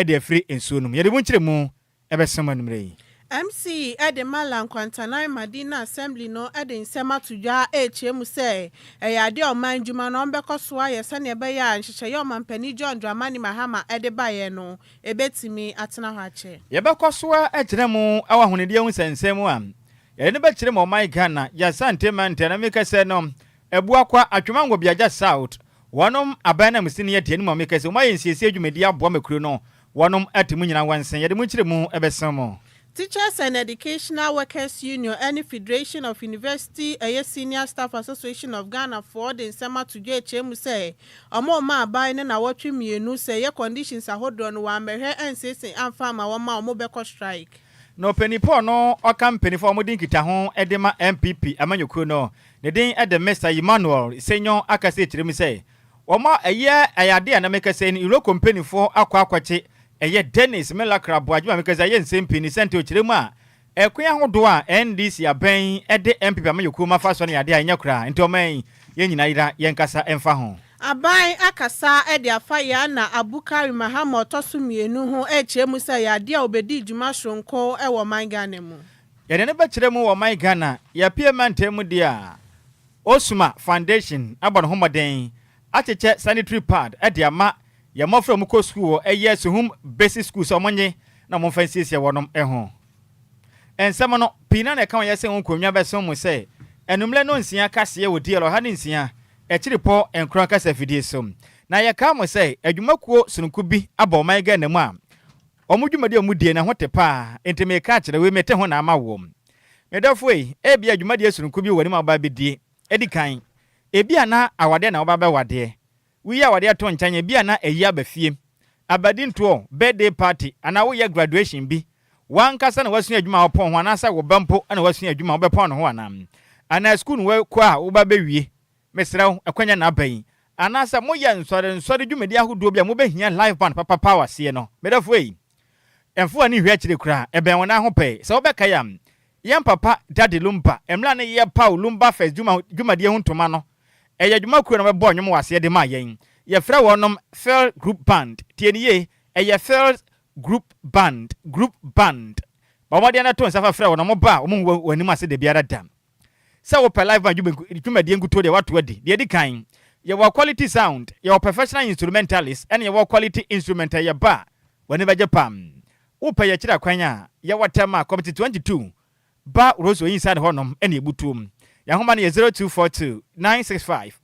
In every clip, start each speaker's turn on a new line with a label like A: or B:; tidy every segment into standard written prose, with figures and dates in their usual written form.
A: de afiri nsuo no mu. Yɛde mu nkyerɛmu bɛso mo anwummerɛ yi.
B: MC de Mallam Nkwantanan Madina Assembly no de nsɛm ato dwa rekyerɛ mu sɛ ɛyɛ adeɛ a ɔman dwuma no wɔbɛkɔ so ayɛ sɛdeɛ ɛbɛyɛ a nhyehyɛeɛ a Ɔmanpanin John Dramani Mahama de baeɛ no ɛbɛtumi atena hɔ akyɛ.
A: Yɛbɛkɔ so ara agyina mu wɔ ahonidie ho nsɛnsɛm mu a yɛde no bɛkyerɛ ma ɔman Ghana, yɛ Asante mantam na meka sɛ no Abuakwa, Atwema Nwabiagya South, wɔnom aban nanmusini adi anim a meka sɛ wɔn ayɛ nsiesie dwumadi aboa ma kuro no wɔnom ate mu nyinaa wansen. Yɛde mo nkyerɛmu bɛso mo.
B: Teachers and Educational Workers Union ne Federation of University ɛyɛ Senior Staff Association of Ghana foɔ de nsɛm ato dwa ɛkyerɛ mu sɛ wɔn rema aban no nawɔtwe mmienu sɛ ɛyɛ conditions ahodoɔ no wɔammɛhwɛ ansiesie amfa amma wɔn a wɔn bɛkɔ strike.
A: Na ɔpanin Paul no ɔka mpaninfoɔ a wɔdi nkitaho de ma NPP amanyɔkuo no, ne din de Mister Emmanuel Senyo akasa akyerɛ mu sɛ wɔn a ɛyɛ ɛyɛ adeɛ a na meka sɛ no Iroko mpaninfoɔ akɔ akɔkye ɛyɛ Dennis Melakrah Boadwuma meka sɛ ɛyɛ nsɛm pii ne sɛnti ɔkyerɛ mu a ɛkwan ahodoɔ a NDC abɛn de NPP amanyɔkuo ma fa so no yɛ adeɛ a ɛnyɛ koraa nti ɔman yi yɛn nyinaa yera yɛn kasa mfa ho.
B: Aban akasa de afa Yana Abukari Mahama ɔtɔ so mmienu ho rekyerɛ mu sɛ ɛyɛ adeɛ a ɔbɛdii dwuma soronko wɔ ɔman Ghana mu.
A: Yɛde no bɛkyerɛ mu wɔ ɔman Ghana yɛapue mantam mu deɛ a, Osuma Foundation abɔ ne ho mmɔden akyekyɛ sanitary pad de ama yɛn mmɔfra a wɔkɔ sukuu wɔ ɛyɛ Suhum Basic School sɛ wɔnnye na wɔmfa nsiesie wɔnom ho. Nsɛm no, pii no ara na ɛka wɔn yɛ sɛ nkonnwa bɛsom mo sɛ anwummerɛ nnɔnsia kaseɛ wɔ DL 106 akyiripɔ nkron kasafidie so. Na yɛkaa mo sɛ adwumakuo sononko bi aba ɔman Ghana mu a wɔn dwumadi a wɔdie no ɛho te paa, enti mereka akyerɛ wo yi mete ho na ama woɔ. Me dɔfoɔ ei, ebia dwumadie sononko bi wɔ w'anim a woba abɛdie. Ɛdi kan, ebia na awadeɛ na woba abɛwadeɛ. Woyi awadeɛ to nkyɛn a, ebia na ayi aba fie, abadintoɔ, birthday party, anaa woyɛ graduation bi. W'ankasa na woasua adwuma a wopɔn ho anaasɛ wo ba mpo na wasua adwuma a wobɛpɔn ne ho anaa? Anaa sukuu na woakɔ a woba bɛwie? Mesrɛ wo, ɛkwanya na aba yi. Anaasɛ moyɛ nsɔrensɔre dwumadi ahodoɔ bi a mobɛhia live band papapa wɔ aseɛ no? Me dɔfoɔ ei, mfa w'ani nhwɛ akyire koraa, ɛbɛn wo nan ho pɛɛ. Sɛ wobɛkae a, yɛn papa Daddy Lumba, mmerɛ a na yɛpaw Lumba Fest dwuma dwumadie ho ntoma no, Ɛyɛ dwuma kuo na wɔbɛbɔɔ nnwom wɔ aseɛ de maa yɛn. Yɛfrɛ wɔnom Field Group Band. Tie no yie, ɛyɛ Field Group Band, Group Band. Bɔ mmɔden na to nsa fa frɛ wɔn, wɔba a wɔnhu wɔn anim ase dabiara da. Sɛ wopɛ live band dwumadie nkutoo deɛ woato adi. Deɛ ɛdi kan, yɛwɔ quality sound, yɛwɔ professional instrumentalists ɛna yɛwɔ quality instrument a yɛba a w'ani bɛgye paa. Wopɛ yɛn akyiri akwan a, yɛwɔ Tema, Committee 22, Ba Rose Oyinsade hɔ nom na ebutuom. Yɛn nhoma no yɛ 0242 965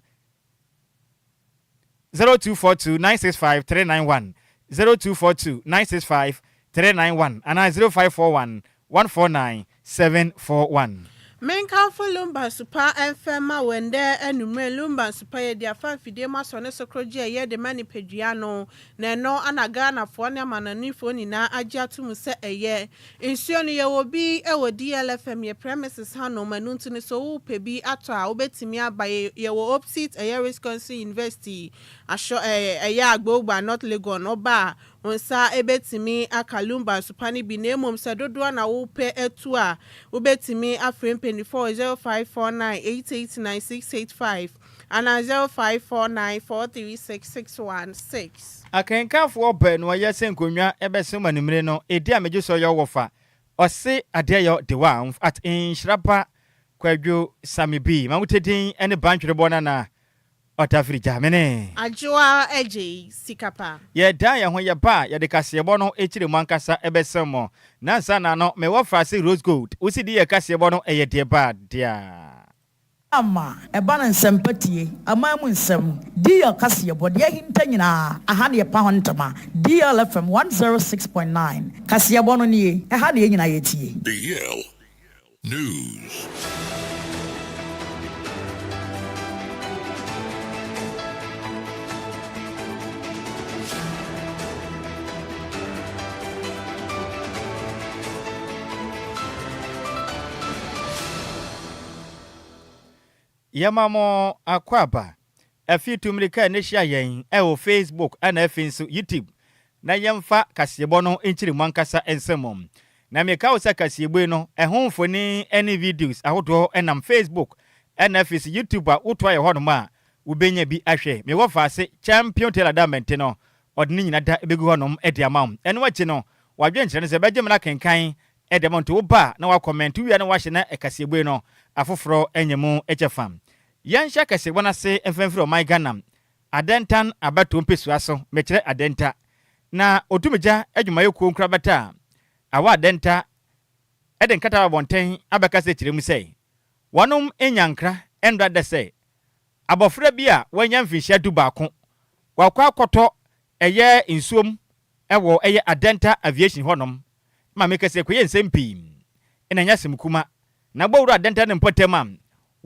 A: 0242 965 391, 0242 965 391 anaa 0541 149 741.
B: Menkamfo Lumba Nsupa mfɛ mma wo ɛndɛ anwumerɛ Lumba Nsupa yɛde afa mfidie mu asɔ ne so korogye a ɛyɛ de ma nipadua no na ɛno ana Ghanafoɔ ne amanɔnefoɔ nyinaa agye ato mu sɛ ɛyɛ Nsuo no yɛwɔ bi wɔ DLFM yɛ premises hanom ɛno nti no sɛ wopɛ bi atɔ a wobɛtumi aba yɛwɔ opsit ɛyɛ Wisconsin University asɔ ɛɛ ɛyɛ Agbogba North Legon woba a wo nsa bɛtumi aka Lumba nsupa no bi na mmom sɛ dodoɔ na wopɛ atu a wobɛtumi afrɛ mpaninfoɔ wɔ 0549 889 685 anaa 0549 436 616.
A: Akenkanfoɔ baanu a yɛsɛ nkonnwa bɛsom anwummere no edi a megye so yɛ wɔfa ɔse adeɛyɔ de wa at nhyira pa kwadwo sami bi ma wote din ne bantwerebɔ nana ɔtafiri gya mene.
B: Adwoa agyei sika pa.
A: Yɛdan yɛn ho yɛba a yɛde kaseɛbɔ no kyerɛ mu ankasa bɛsɛm mo. Nansa na no mewɔ frase rose gold wo si di yɛ kaseɛbɔ no ɛyɛ deɛ ba dea.
C: Ama ɛba no nsɛmpa tie, aman mu nsɛm, DL kaseɛbɔ, deɛ ahinta nyinaa, aha na yɛpa ho ntama, DL FM 106.9, kaseɛbɔ no nie, ɛha na yɛn nyinaa yɛtie.
D: DL News.
A: Yɛma mo akwaaba afi tu mmirika a ɛne hyia yɛn wɔ Facebook ɛna afei nso YouTube na yɛmfa kaseɛbɔ no nkyiri mo ankasa nsam. Na meka wo sɛ kaseɛbɔ yi no ɛho mfoni ne videos ahodoɔ nam Facebook ɛna afei nso YouTube a wotoa yɛ hɔnom a wobɛnya bi ahwɛ. Mewɔ faase Champion Taylor Damante no. Ɔde ne nyina da bɛgu hɔnom de ama wo. Ɛno akyi no, w'adwenkyerɛ no sɛ ɛbɛgye mmara kenkan de ama wo nti woba a na woakɔmɛnte, wowie a na woahyɛ na kaseɛbue no afoforɔ anya mu kyɛfa. Yɛnhyɛ kaseɛbɔ no ase mfa mfiri ɔman Ghana Adentan abatoɔ mpesua so, mekyerɛ Adenta, na Otumgya adwumayɛkuo nkorabata a awɔ Adenta de nkrataa aba abɔnten abɛkasa kyerɛ mu sɛ wɔnom nnya nkra nnora da sɛ Abɔfra bi a wanya mfinhyia 11, wakɔ akɔtɔ ɛyɛ nsuom wɔ ɛyɛ Adenta Aviation hɔnom. Ma meka sɛ kɔyɛ nsɛm pii na ɛnyɛ asɛm kuma. Na bɔ wura Adenta ne mpɔtam a,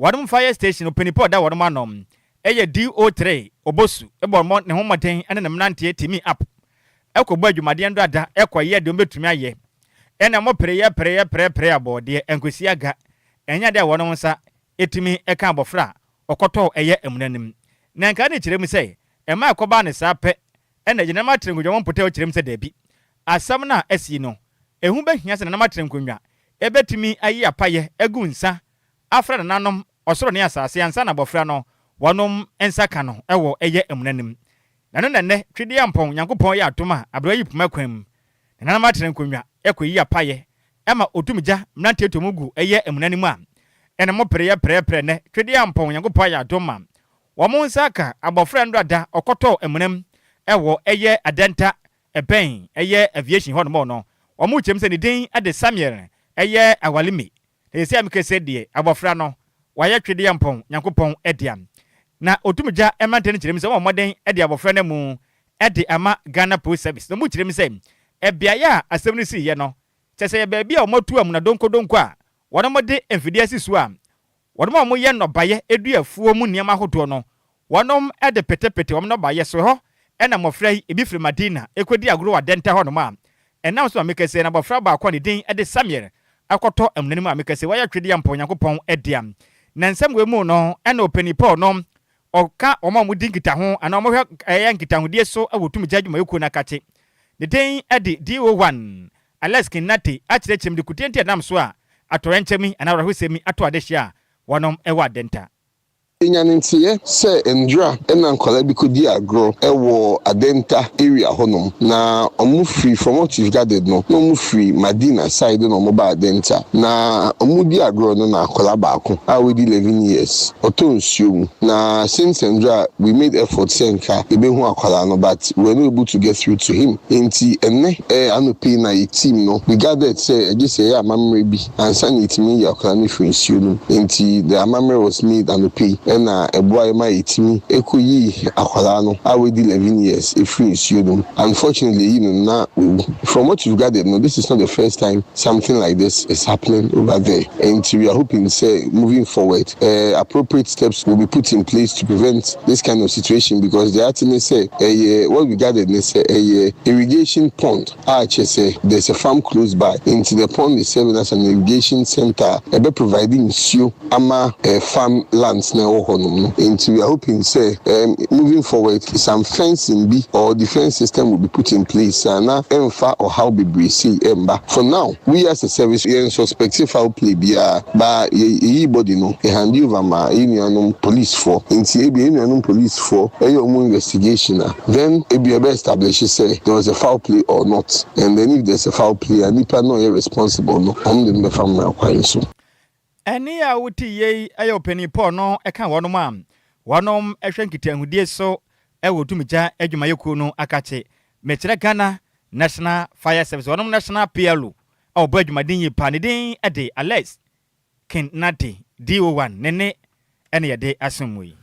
A: wɔnom fire station ɔpanin pa a ɔda wɔnom ano ɛyɛ DO3 Obosu bɔ ne ho mmɔden ne ne mmeranteɛ teaming up kɔ bɔ adwumadeɛ ndrada kɔ yɛ deɛ wɔbɛtumi ayɛ. Ɛna wɔn pereɛ pereɛ pereɛ pereɛ abɔɔdeɛ ɛnkɔsi aga. Ɛnyɛ adeɛ a wɔnom nsa tumi ka abɔfra a ɔkɔtɔɔ ɛyɛ amuna no mu. Na nkae no kyerɛ mu sɛ, ɛma ɛkɔbaa no saa pɛ na agyanam atre nkonnwa wɔ mpɔtam kyerɛ mu sɛ dabi. Asɛm no a asi no, ɛho bɛhia sɛ nananom atre nkonnwa bɛtumi ayi apayɛ agu nsa afrɛ nananom ɔsoro ne asase ansa na abɔfra no wɔnom nsa ka no wɔ ɛyɛ amuna no mu. Na ɛno na nnɛ Twedeampɔn Nyankopɔn yɛ adom a aberewa yi poma kwan mu. Nananom atre nkonnwa kɔyi apayɛ Ɛma otum gya mberantsɛ to mu gu ɛyɛ amuna no mu a, nna mo pereyɛ prɛprɛ ndɛ Twedeampɔn Nyankopɔn ayɛ adom ma wɔn nsa aka abɔfra ndora da ɔkɔtɔɔ amuna mu wɔ ɛyɛ Adenta ɛbɛn ɛyɛ Aviation hɔ nom no wɔn kyerɛ mu sɛ ne din de Samuel ɛyɛ Awalime na sɛsei a mekasa yi deɛ abɔfra no wayɛ Twedeampɔn Nyankopɔn dea na otum gya mmeranteɛ no kyerɛ mu sɛ wɔn mmɔden de abɔfra no amu de ama Ghana Post Service na wɔn kyerɛ mu sɛ ɛbeaeɛ a asɛm no siiɛ no Kyerɛ sɛ ɛyɛ baabi a wɔatu amuna donkodonko a wɔde mfidie asi so a wɔn a wɔyɛ nnɔbaeɛ dua afuo mu nneɛma ahodoɔ no, wɔde petepete wɔn nnɔbaeɛ so. Ɛhɔ na mmɔfra yi, ebi firi Madina kɔdi agorɔ wɔ Adenta hɔnom a ɛnam so ma meka sei, na abɔfra baako a ne din de Samuel akɔtɔ amuna no mu a meka sei, wayɛ twedeɛ ampa Onyankopɔn dea. Na nsɛm wei mu no na ɔpanin Paul no ɔka wɔn a wɔdi nkitaho anaa wɔhwɛ ɛyɛ nkitahodie so wɔ tumgya adwumayɛkuo no akakye. Ne din de DO1 Alex Kinnate akyerɛkyerɛ mu de kutie nti a ɛnam so a atoyerɛnkyɛm yi anaa awerɛhosɛm yi ato adehye a wɔnom wɔ Adenta.
E: Yɛnya ne nteɛ sɛ ndra na nkwadaa bi kɔdi agorɔ wɔ Adenta area hɔ nom na ɔmo firi from what we've gathered no na ɔmo firi Madina side na ɔmo ba Adenta na ɔmo di agorɔ no na akwadaa baako a wadi 11 years ɔtɔ nsuo mu na since ndra we made effort sɛ nka yɛbɛhu akwadaa no, but we were not able to get through to him. Nti ɛnɛ anɔpa yi na yɛ team no, we gathered sɛ ɛgye sɛ yɛyɛ amammerɛ bi ansa na yɛtumi yi akwadaa no firi nsuo no mu. Nti the amammerɛ was made anɔpa yi, ɛna ɛboa yɛ ma yɛtumi ɛkɔyi akwadaa no a wadi 11 years ɛfiri nsuo no mu. Unfortunately, eyi no na wawu. From what you've gathered no, this is not the first time something like this is happening over there, nti we are hoping sɛ moving forward, appropriate steps will be put in place to prevent this kind of situation, because the ate ne sɛ ɛyɛ, what we gathered ne sɛ ɛyɛ irrigation pond a kyerɛ sɛ there's a farm close by, nti the pond is serving as an irrigation center, ɛbɛ provide nsuo ama farm lands na ɛwɔ hɔnom no. Nti we are hoping sɛ moving forward, some fencing bi or defence system will be put in place na ɛmfa ɔhaw bebree sei ɛmba. For now, we as a service, yɛn suspect foul play biara ba. Yɛyi body no, yɛ hand over ma yɛn nuanom policefoɔ, nti ebi yɛn nuanom policefoɔ ɛyɛ wɔn investigation a, then ebi ɛbɛ establish sɛ there was a foul play or not, and then if there's a foul play a, nipa no ɔyɛ responsible no, wɔn de no bɛfa mmara kwan so.
A: Ɛne a wote yei ɛyɛ ɔpanin Paul no ɛka wɔnom a wɔnom ɛhwɛ nkitahodie so ɛwɔ tumgya adwumayɛkuo no akakye, mekyerɛ Ghana National Fire Service, wɔnom national PLO a ɔbɔ adwumaden yi pa, ne din de Alex Kinnate DO1 ne ne ɛne yɛde asom mu yi.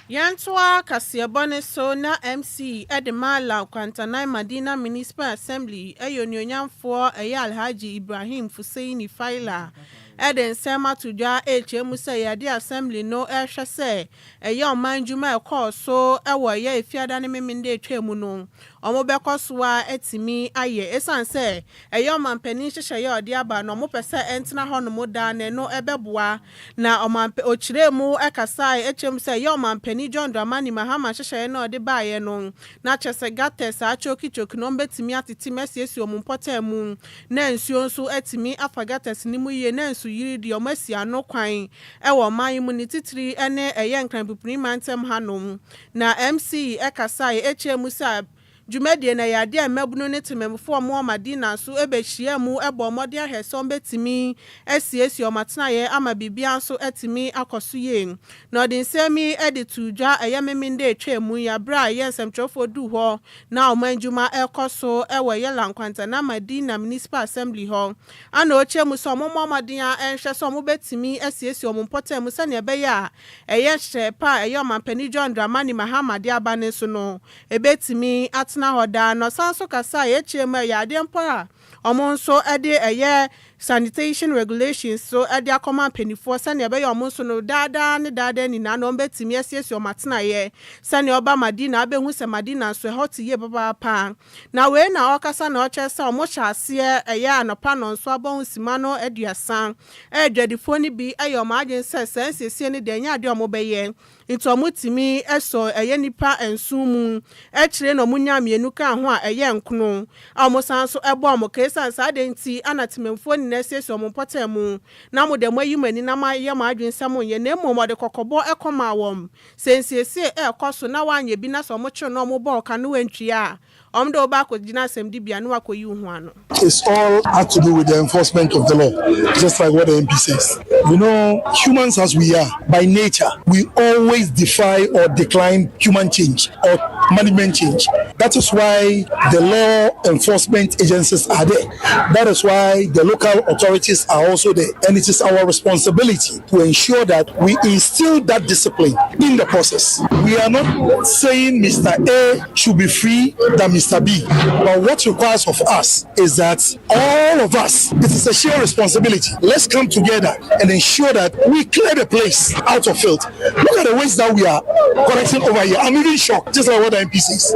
B: Yɛntoa kaseɛbɔ ne so na MC de ma La Nkwantanan Madina Municipal Assembly ɛyɛ onuonyamfoɔ ɛyɛ Alhaji Ibrahim Fuseini Faila ɛde nsɛm ato dwa ɛrekyerɛ mu sɛ yɛde assembly no ɛrehwɛ sɛ ɛyɛ ɔman dwuma ɛkɔɔ so ɛwɔ ɛyɛ Efiada ne Memenda atwa mu no, ɔmo bɛkɔ so a ɛtumi ayɛ, ɛsiane sɛ ɛyɛ ɔmanpanin nhyehyɛeɛ a ɔde aba no, ɔmo pɛ sɛ ɛntena hɔnom daa na ɛno ɛbɛboa. Na ɔmanpɛ ɔkyerɛ mu ɛkasae ɛkyerɛ mu sɛ ɛyɛ ɔmanpanin John Dramani Mahama nhyehyɛeɛ no a ɔde baeɛ no na kyerɛ sɛ gutters a akyokikyoki no, ɔmo bɛtumi atete mu asiesie ɔmo mpɔtam mu na nsuo nso atumi afa gutters no mu yie, na nsuyiri deɛ, ɔmo asi ano kwan ɛwɔ ɔman yi mu, ne titiri ɛne ɛyɛ Nkranpipini mantam hanom. Na MC ɛkasae ɛkyerɛ mu sɛ Dwumadie no, ɛyɛ adeɛ a mmabunu ne temamufoɔ a wɔwɔ Madina nso bɛhyia mu bɔ mmɔden ahwɛ sɛ wɔbɛtumi asiesie wɔn atenaeɛ ama biribiara nso atumi akɔ so yie. Na ɔde nsɛm yi de too dwa ɛyɛ Memenda a ɛtwaa mu yi berɛ a ɛyɛ nsɛmtwerɛfoɔ duu hɔ na ɔman dwuma rekɔ so wɔ ɛyɛ La Nkwantana Madina Municipal Assembly hɔ. Ana ɔkyerɛ mu sɛ wɔmmɔ mmɔden ara nhwɛ sɛ wɔbɛtumi asiesie wɔn mpɔtam sɛdeɛ ɛbɛyɛ a ɛyɛ nhyehyɛeɛ pa a ɛyɛ Ɔmanpanin John Dramani Mahama de aba no nso no ɛbɛtumi atena hɔ daa. Na ɔsan nso kasaeɛ kyerɛɛ mu a ɛyɛ adeɛ mpo a wɔn nso de ɛyɛ sanitation regulations so de akɔma mpanimfoɔ sɛdeɛ ɛbɛyɛ wɔn nso no daa daa ne daa daa nyinaa no wɔbɛtumi asiesie wɔn atenaeɛ sɛdeɛ ɔba Madina abɛhu sɛ Madina nso ɛhɔ te yie papaapa. Na wei na ɔrekasa na ɔkyerɛ sɛ wɔhyɛ aseɛ ɛyɛ anɔpa nnɔnso abɔ ho simma no 30. Adwadifoɔ no bi yɛ wɔn adwene sɛ saa nsiesie no deɛ ɛnyɛ adeɛ a wɔbɛyɛ. Nti ɔmo tumi sɔ ɛyɛ nnipa nson mu akyire na ɔmo nyaa mmienu kaa ho a ɛyɛ nkono a ɔmo san nso bɔ ɔmo ka. Esiane saa adeɛ nti ana temamfuo nyinaa siesie ɔmo mpɔtam mu na mo deɛ mo ayi mo ani na mo ayɛ mo adwene sɛ mo nyɛ na mmom ɔde kɔkɔbɔ kɔ maa wɔn sɛ nsiesie ɛɛkɔ so na wanyɛ bi na sɛ ɔmo kyere no na ɔmo bɔ ɔka no wantua a ɔmo de wo ba akɔgyina asɛmdibea na wakɔyi wo ho ano.
F: It's all has to do with the enforcement of the law, just like what the MP says. Humans as we are, by nature, we always defy or decline human change or management change. That is why the law enforcement agencies are there. That is why the local authorities are also there. And it is our responsibility to ensure that we instill that discipline in the process. We are not saying Mr. A should be free than Mr. B. But what requires of us is that all of us, it is a shared responsibility. Let's come together and ensure that we clear the place out of filth. Look at the waste that we are collecting over here. I'm even shocked, just like what the MP says,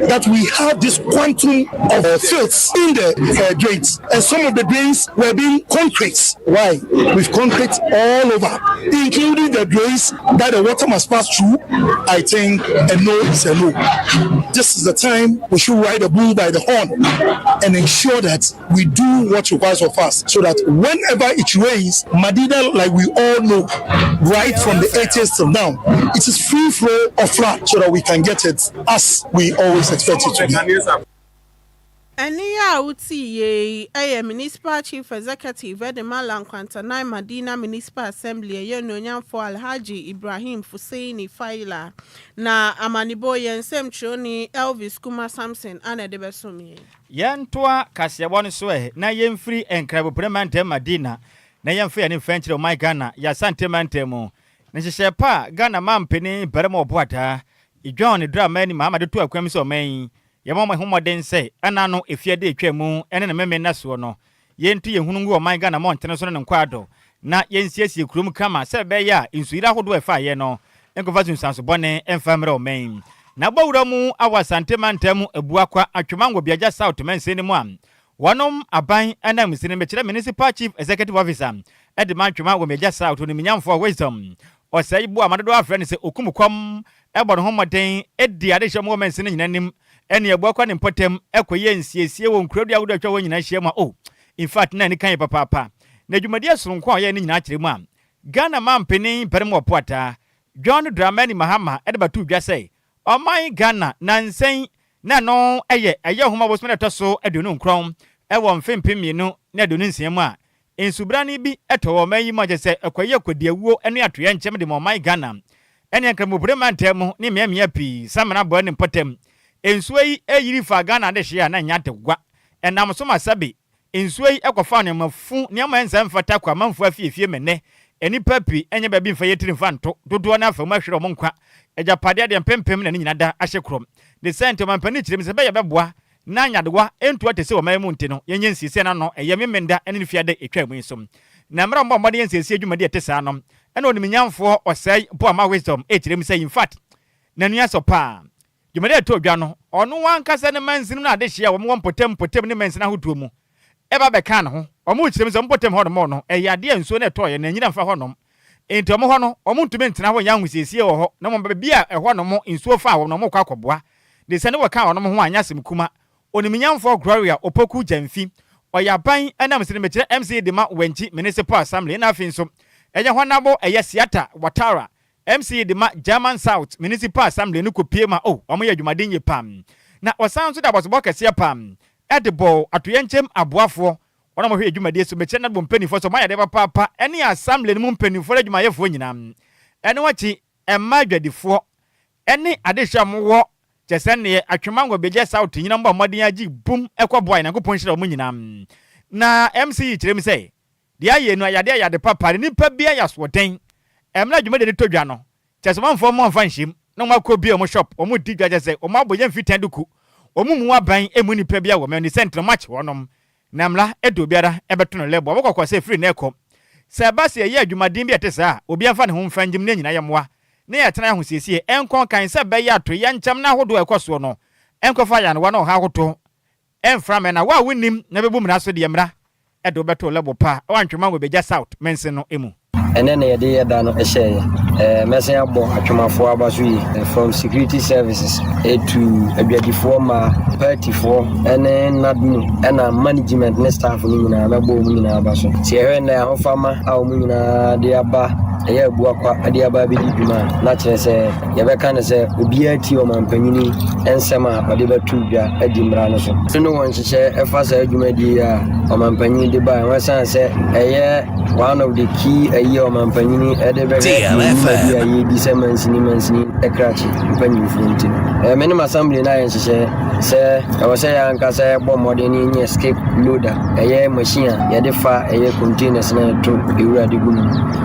F: that we have this quantum of filth in the drains. And some of the drains were being concrete. Why? With concrete all over, including the drains that the water must pass through. I think a no is a no. This is the time we should ride the bull by the horn and ensure that we do what requires of us so that whenever it rains, Madina, like we all know, right from the 80s till now, it is free flow of flood so that we can get it as we always expect it to be.
B: Ɛne a wotii yei ɛyɛ Municipal Chief Executive ɛde ma La Nkwantanang Madina Municipal Assembly, ɛyɛ onuonyamfoɔ Alhaji Ibrahim Fuseini Faila. Na amanibɔ yɛn nsɛmtwerɛni Elvis Kuma Samson ana ɛde bɛsom yɛn.
A: Yɛntoa kaseɛbɔ no so ɛ na yɛmfiri Nkrabopene mantam Madina na yɛmfa yɛne mfa nkyerɛ ɔman Ghana yɛasante mantam mu na nhyehyɛ pa a Ghana mampanin barima ɔboadaa John Dramani Mahama de to akwam sɛ ɔman yi yɛma ɔmo ho mmɔden sɛ ɛna no efiade etwa mu ɛne ne meme nna soɔ no yɛntu yɛn hunu ngu ɔman Ghana mmɔntene so ne ne nkwaado na yɛnsiesie kurom kama sɛ ɛbɛyɛ a nsuyiri ahodoɔ ɛfa yɛ no nkɔfa sunsuanso bɔne ɛmfa mmerɛ ɔman yi. Na abɔwura mu awɔ Asante mantam Abuakwa Atwoma Nwabiagya South mansin no mu a wɔnom aban ɛnam si no mekyerɛ Municipal Chief Executive Officer ɛde ma Atwoma Nwabiagya South, onimnyamfoɔ Wisdom Ɔsɛe bo a madodoɔ afrɛ no sɛ Okum Kɔm, ɛbɔ ne ho mmɔden ɛdi adehyɛ mu wɔ mansin no nyinaa anim ɛne Abuakwa ne mpɔtam ɛkɔyɛ nsiesie wɔ nkuro ahodoɔ atwa wɔn nyinaa ahyia mu a, oh, in fact, na ani kan yɛ papaapa. Na dwumadie soronko a ɔyɛ no nyinaa kyerɛ mu a Ghana mampanin barima ɔpoataa John Dramani Mahama ɛde bɛto dwa sɛ ɔman Ghana nansɛn na no ɛyɛ nhoma bosome na ɛtɔ so 29 ɛwɔ mfe 2026 mu a nsubrane bi ɛtɔ wɔ ɔman yi mu a kyerɛ sɛ ɛkɔyɛ kɔdiawuo ne atoyɛ nkyɛm de ma ɔman Ghana ɛne Nkramopore mantam mu ne mmeammea pii samena boa ne mpɔtam. Nsuo yi ɛyiri fa Ghana adehyeɛ a na nya de ɛnam so ma sɛbe nsuo yi ɛkɔfa nneɛma fu, nneɛma ɛnsa mfata kɔ amanfoɔ afiefie mɛnɛ nnipa pii ɛnyɛ baabi mfa yɛtiri mfa nto dodoɔ no afa mu ahwerɛ ɔmo nkwa, agyapadeɛ deɛ mpempem na ne nyina da ahyɛ kurom de sɛ nti ɔmampanin kyerɛ mu sɛ bɛyɛ bɛboa na nyadewa ɛntu ate sɛ ɔman mu nti no yɛnyɛ nsiesie no ano ɛyɛ Memenda ne ne fiade ɛtwa mu yi so. Na mmerɛ mbɔ mmɔden yɛ nsiesie dwumadi ɛte saa no, ɛna onimnyamfoɔ Ɔsɛe Boama Wisdom ɛkyerɛ mu sɛ in fact n'ani asɔ paa dwumadi a ɛtɔ dwa no. Ɔno ankasa ne mansin no adehyeɛ a wɔn wɔ mpɔtam mpɔtam ne mansin ahodoɔ mu ɛba bɛka ne ho. Ɔmo kyerɛ mu sɛ mpɔtam hɔnom no ɛyɛ adeɛ a nsuo no ɛtɔɔyɛ na anyina mfa hɔnom nti ɔmo hɔ no ɔmo ntumi ntena hɔ nyɛ ahosiesie wɔ hɔ na mo baabi a ɛhɔ nom nsuo fa wɔn na ɔmo kɔ akɔboa de sɛ ne wɔka ɔnom ho anyɛ asɛm kuma. Onimnyamfoɔ Gloria Opoku Gyamfi, ɔyɛ aban ɛnam sɛ mekyerɛ MCE de ma Wankyi Municipal Assembly, na afei nso ɛyɛ hɔnabo ɛyɛ Siata Watara, MCE de ma German South Municipal Assembly no kɔpie ma o ɔmo yɛ adwumaden yie pam. Na ɔsan nso de abɔsobɔ kɛseɛ pa de bɔɔ atoyɛnkyɛm aboafoɔ, wɔn a wɔhwɛ dwumadie so, mekyerɛ NADMO mpanimfoɔ sɛ wɔayɛ adeɛ papaapa ne Assembly no mu mpanimfoɔ ne adwumayɛfoɔ nyinaa. Ɛno akyi, mmaa adwadifoɔ ne adehyeɛ a wɔwɔ kyɛ sɛ neɛ Atwema Ngɔbɛgya South nyina mbɔ mmɔden agye bum kɔ boae. Nyankopɔn nhyira wɔn nyinaa. Na MC yi kyerɛ mu sɛ, deɛ ayɛ no ayɛ adeɛ ayɛ ade papa ne nipa biara yɛ asoɔden. Mmerɛ a dwumadie no tɔ dwa no, kyerɛ sɛ ɔmanfoɔ mo amfa nhyem na wɔn akɔ bue wɔn shop, wɔn di dwa kyerɛ sɛ wɔn abɔ yɛn mfitan duku, wɔn mmu aban mmu nipa biara wɔ mɛ ne sɛ ntena wɔn akye wɔnom. Na mmara de obiara bɛto no lɛbo a wɔkɔkɔ sɛ firi nnɛ rekɔ. Sɛ ɛba sɛ yɛyɛ adwumaden bi a ɛte saa a, obiara mfa ne ho mfa ngyem na yɛn nyinaa yɛmmoa na yɛatena ahosiesie nkɔ nkan sɛ ɛbɛyɛ a toyɛnkyɛm no ahodoɔ a ɛkɔ soɔ no nkɔfa ayanewa ne ɔhaw ahodoɔ mfra mmɛ na wo a wonnim na bɛbu mmara so deɛ mmara de wo bɛto lɛbo pa a ɛwɔ Antwoma Ngobegya South mansin no mu.
G: Ɛnnɛ na yɛde yɛ da no hyɛeɛ. Eh, mɛsan abɔ atwomafoɔ aba so yie. From security services to adwadifoɔ mmaa, partyfoɔ ne NADMO ɛna management ne staff no nyinaa mɛbɔ wɔn nyinaa aba so. Sɛ yɛhwɛ nnɛ ahofama a wɔn nyinaa de aba ɛyɛ abuakwa de aba abɛdi dwuma a, na kyerɛ sɛ yɛbɛka no sɛ obiara tie ɔmampanyini nsɛm a ɔde bɛto dwa adi mmara no so. No wɔ nhyehyɛ ɛfa saa dwumadie yi a ɔmampanyini de baeɛ ho ɛsiane sɛ ɛyɛ one of the key ayi a ɔmampanyini de bɛhwɛ yɛn dwumadi a yɛredi sɛ mansini mansini krakye mpanyimfoɔ nti no. Me ne m'assembly no ayɛ nhyehyɛ sɛ ɛwɔ sɛ yɛn ankasa yɛbɔ mmɔden na yɛnya skip loader, ɛyɛ machine a yɛde fa ɛyɛ containers na yɛto ewura de gu mu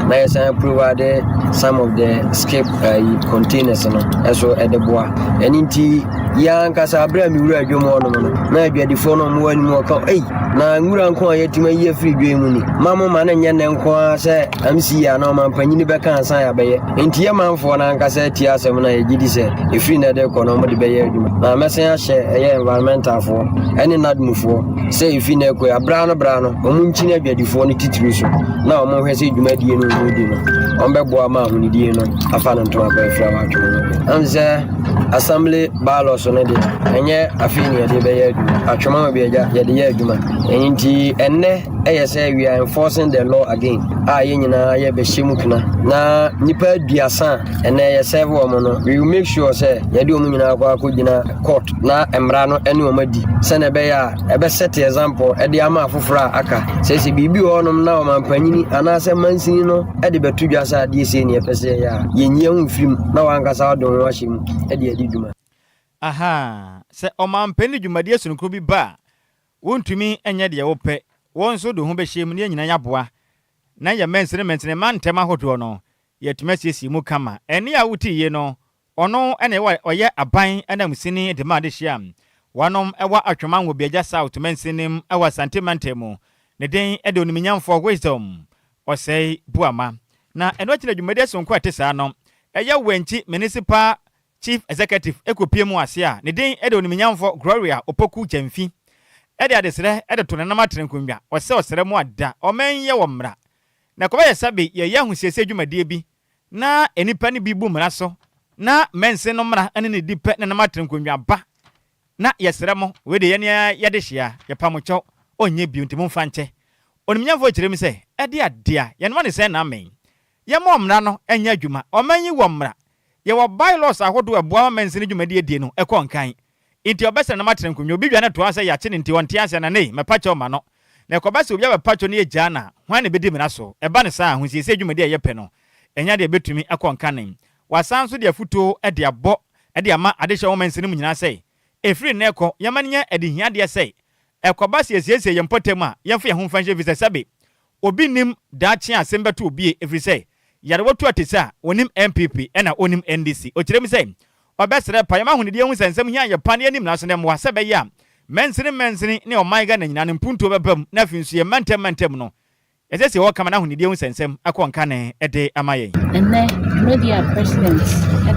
G: na yɛsan provide some of the skip ayi containers no ɛso ɛde boa. Ɛno nti yɛn ankasa abere a mewura adwam hɔnom no na adwadifoɔ no ɔmo anim ɔka ei na nwura nko a yɛatumi ayi afiri dwa mu ni ma mo ma no nyɛ nnɛ nko ara sɛ MC anaa ɔmampanyini bɛka ansa yɛabɛyɛ. Enti yɛ manfoɔ no ankasa atie asɛm no a yɛgye di sɛ ɛfiri nnɛ de rekɔ no wɔde bɛyɛ adwuma. Na mɛsan ahyɛ ɛyɛ environmentalfoɔ ɛne NADMUfoɔ sɛ ɛfiri nnɛ rekɔ yi aberɛ ano berɛ ano wɔn nkyini adwadifoɔ no titiri so na wɔn nhwɛ sɛ dwumadie no wɔn redi no wɔn bɛboa ma ahonidie no afa no ntoma pa afira wɔ atwom no. Ɛm sɛ assembly bylaws no deɛ ɛnyɛ afei ne yɛde bɛyɛ adwuma atwom ama bi agya yɛde yɛ adwuma. Ɛno nti ɛnnɛ ɛyɛ sɛ we are enforcing the law again a yɛn nyinaa yɛbɛhyɛ mu kena na nipa 30 a ɛnɛ yɛ serve wɔn no, we will make sure sɛ yɛde wɔn nyinaa kɔ akɔgyina court na mmara no ɛne wɔn adi sɛnea ɛbɛyɛ a ɛbɛ set example ɛde ama afoforɔ a aka sɛ biribi wɔ hɔnom na ɔmampanyini anaasɛ mansini no ɛde bɛto dwa sɛ adeɛ sei ne yɛpɛ sɛ yɛyɛ a yɛnyi ho mfirim na wankasa wode wo ho ahyɛ mu ɛde adi dwuma.
A: Aha, sɛ ɔmampanin dwumadie sononko bi ba a, wontumi nyɛ deɛ wopɛ, wɔn nso de ho bɛhyɛ mu na yɛn nyinaa yɛaboa na yɛ mansini mansini mantam ahodoɔ no yɛatumi asiesie mu kama. Ɛne a wotie yie no, ɔno ɛna ɛwɔ ɔyɛ aban anamsini de ma adehyia wɔnom ɛwɔ Atwoma Nwobiagya South mansini mu ɛwɔ Asante mantam mu. Ne din ɛde Oniminyamfoɔ Wisdom Ɔsɛe Buama. Na ɛno akyi na dwumadie sononko a ɛte saa no ɛyɛ Wenchi Municipal Chief Executive ekopie mu ase a ne din de Oniminyamfo Gloria Opoku Gyamfi de adesrɛ de to nanam atena nkonnwa ɔsɛ ɔsrɛ mu ada ɔman yi yɛ wɔ mmara na ɛkɔbɛyɛ sɛbe yɛyɛ ahosiesie dwumadie bi na nnipa no bi bu mmara so na mansin no mmara ne ne di pɛ nanam atena nkonnwa ba na yɛsrɛ mo wei de yɛne yɛde hyia yɛpa mo kyɛw ɔnyɛ bio nti momfa nkyɛ. Oniminyamfo kyerɛ mu sɛ ɛde adeɛ a yɛnoa ne sɛn na amen yɛma ɔmmara no nyɛ adwuma. Ɔman yi wɔ mmara. Yɛwɔ bylaws ahodoɔ a ɛboa ma mansini dwumadie die no kɔ nkan. Nti ɔbɛsrɛ na matena nkonnwa. Obi dwane toa sɛ yɛakye no nti ɔnte aseɛ na nei mɛpa kyɛw ma no. Na ɛkɔba sɛ obi abɛpa kyɛw na yɛgyaa no a, hwan na ɛbɛdi mmara so? Ɛba no saa a, ahosiesie dwumadie a yɛpɛ no, ɛnyɛ adeɛ a ɛbɛtumi akɔ nkan. Wɔasan nso de afotuo de abɔ de ama adehyɛ wɔ mansini mu nyinaa sɛ, ɛfiri nnɛ rekɔ, yɛmma no nyɛ adehiadeɛ sɛ, ɛkɔba sɛ yɛsiesie yɛn mpɔtam a, yɛmfa yɛn ho mfa nhyɛ ɛfiri sɛ sɛbe obi nnim daakye a asɛm bɛto obi e, ɛfiri sɛ yarewa tu ate sɛ a ɔnim NPP ɛna ɔnim NDC. Ɔkyerɛ mu sɛ ɔbɛsrɛ pa yɛma ahonidie hu sɛ nsɛm hia yɛ pa na yɛnim nanso na mmoa sɛ ɛbɛyɛ a mansini mansini ne ɔman Ghana nyinaa no mpuntuo bɛba mu na afei nso yɛn mantam mantam no yɛsiesie hɔ kama na ahonidie hu sɛ nsɛm akɔ nkane de ama yɛn.
H: Ɛnnɛ, dwumadi a President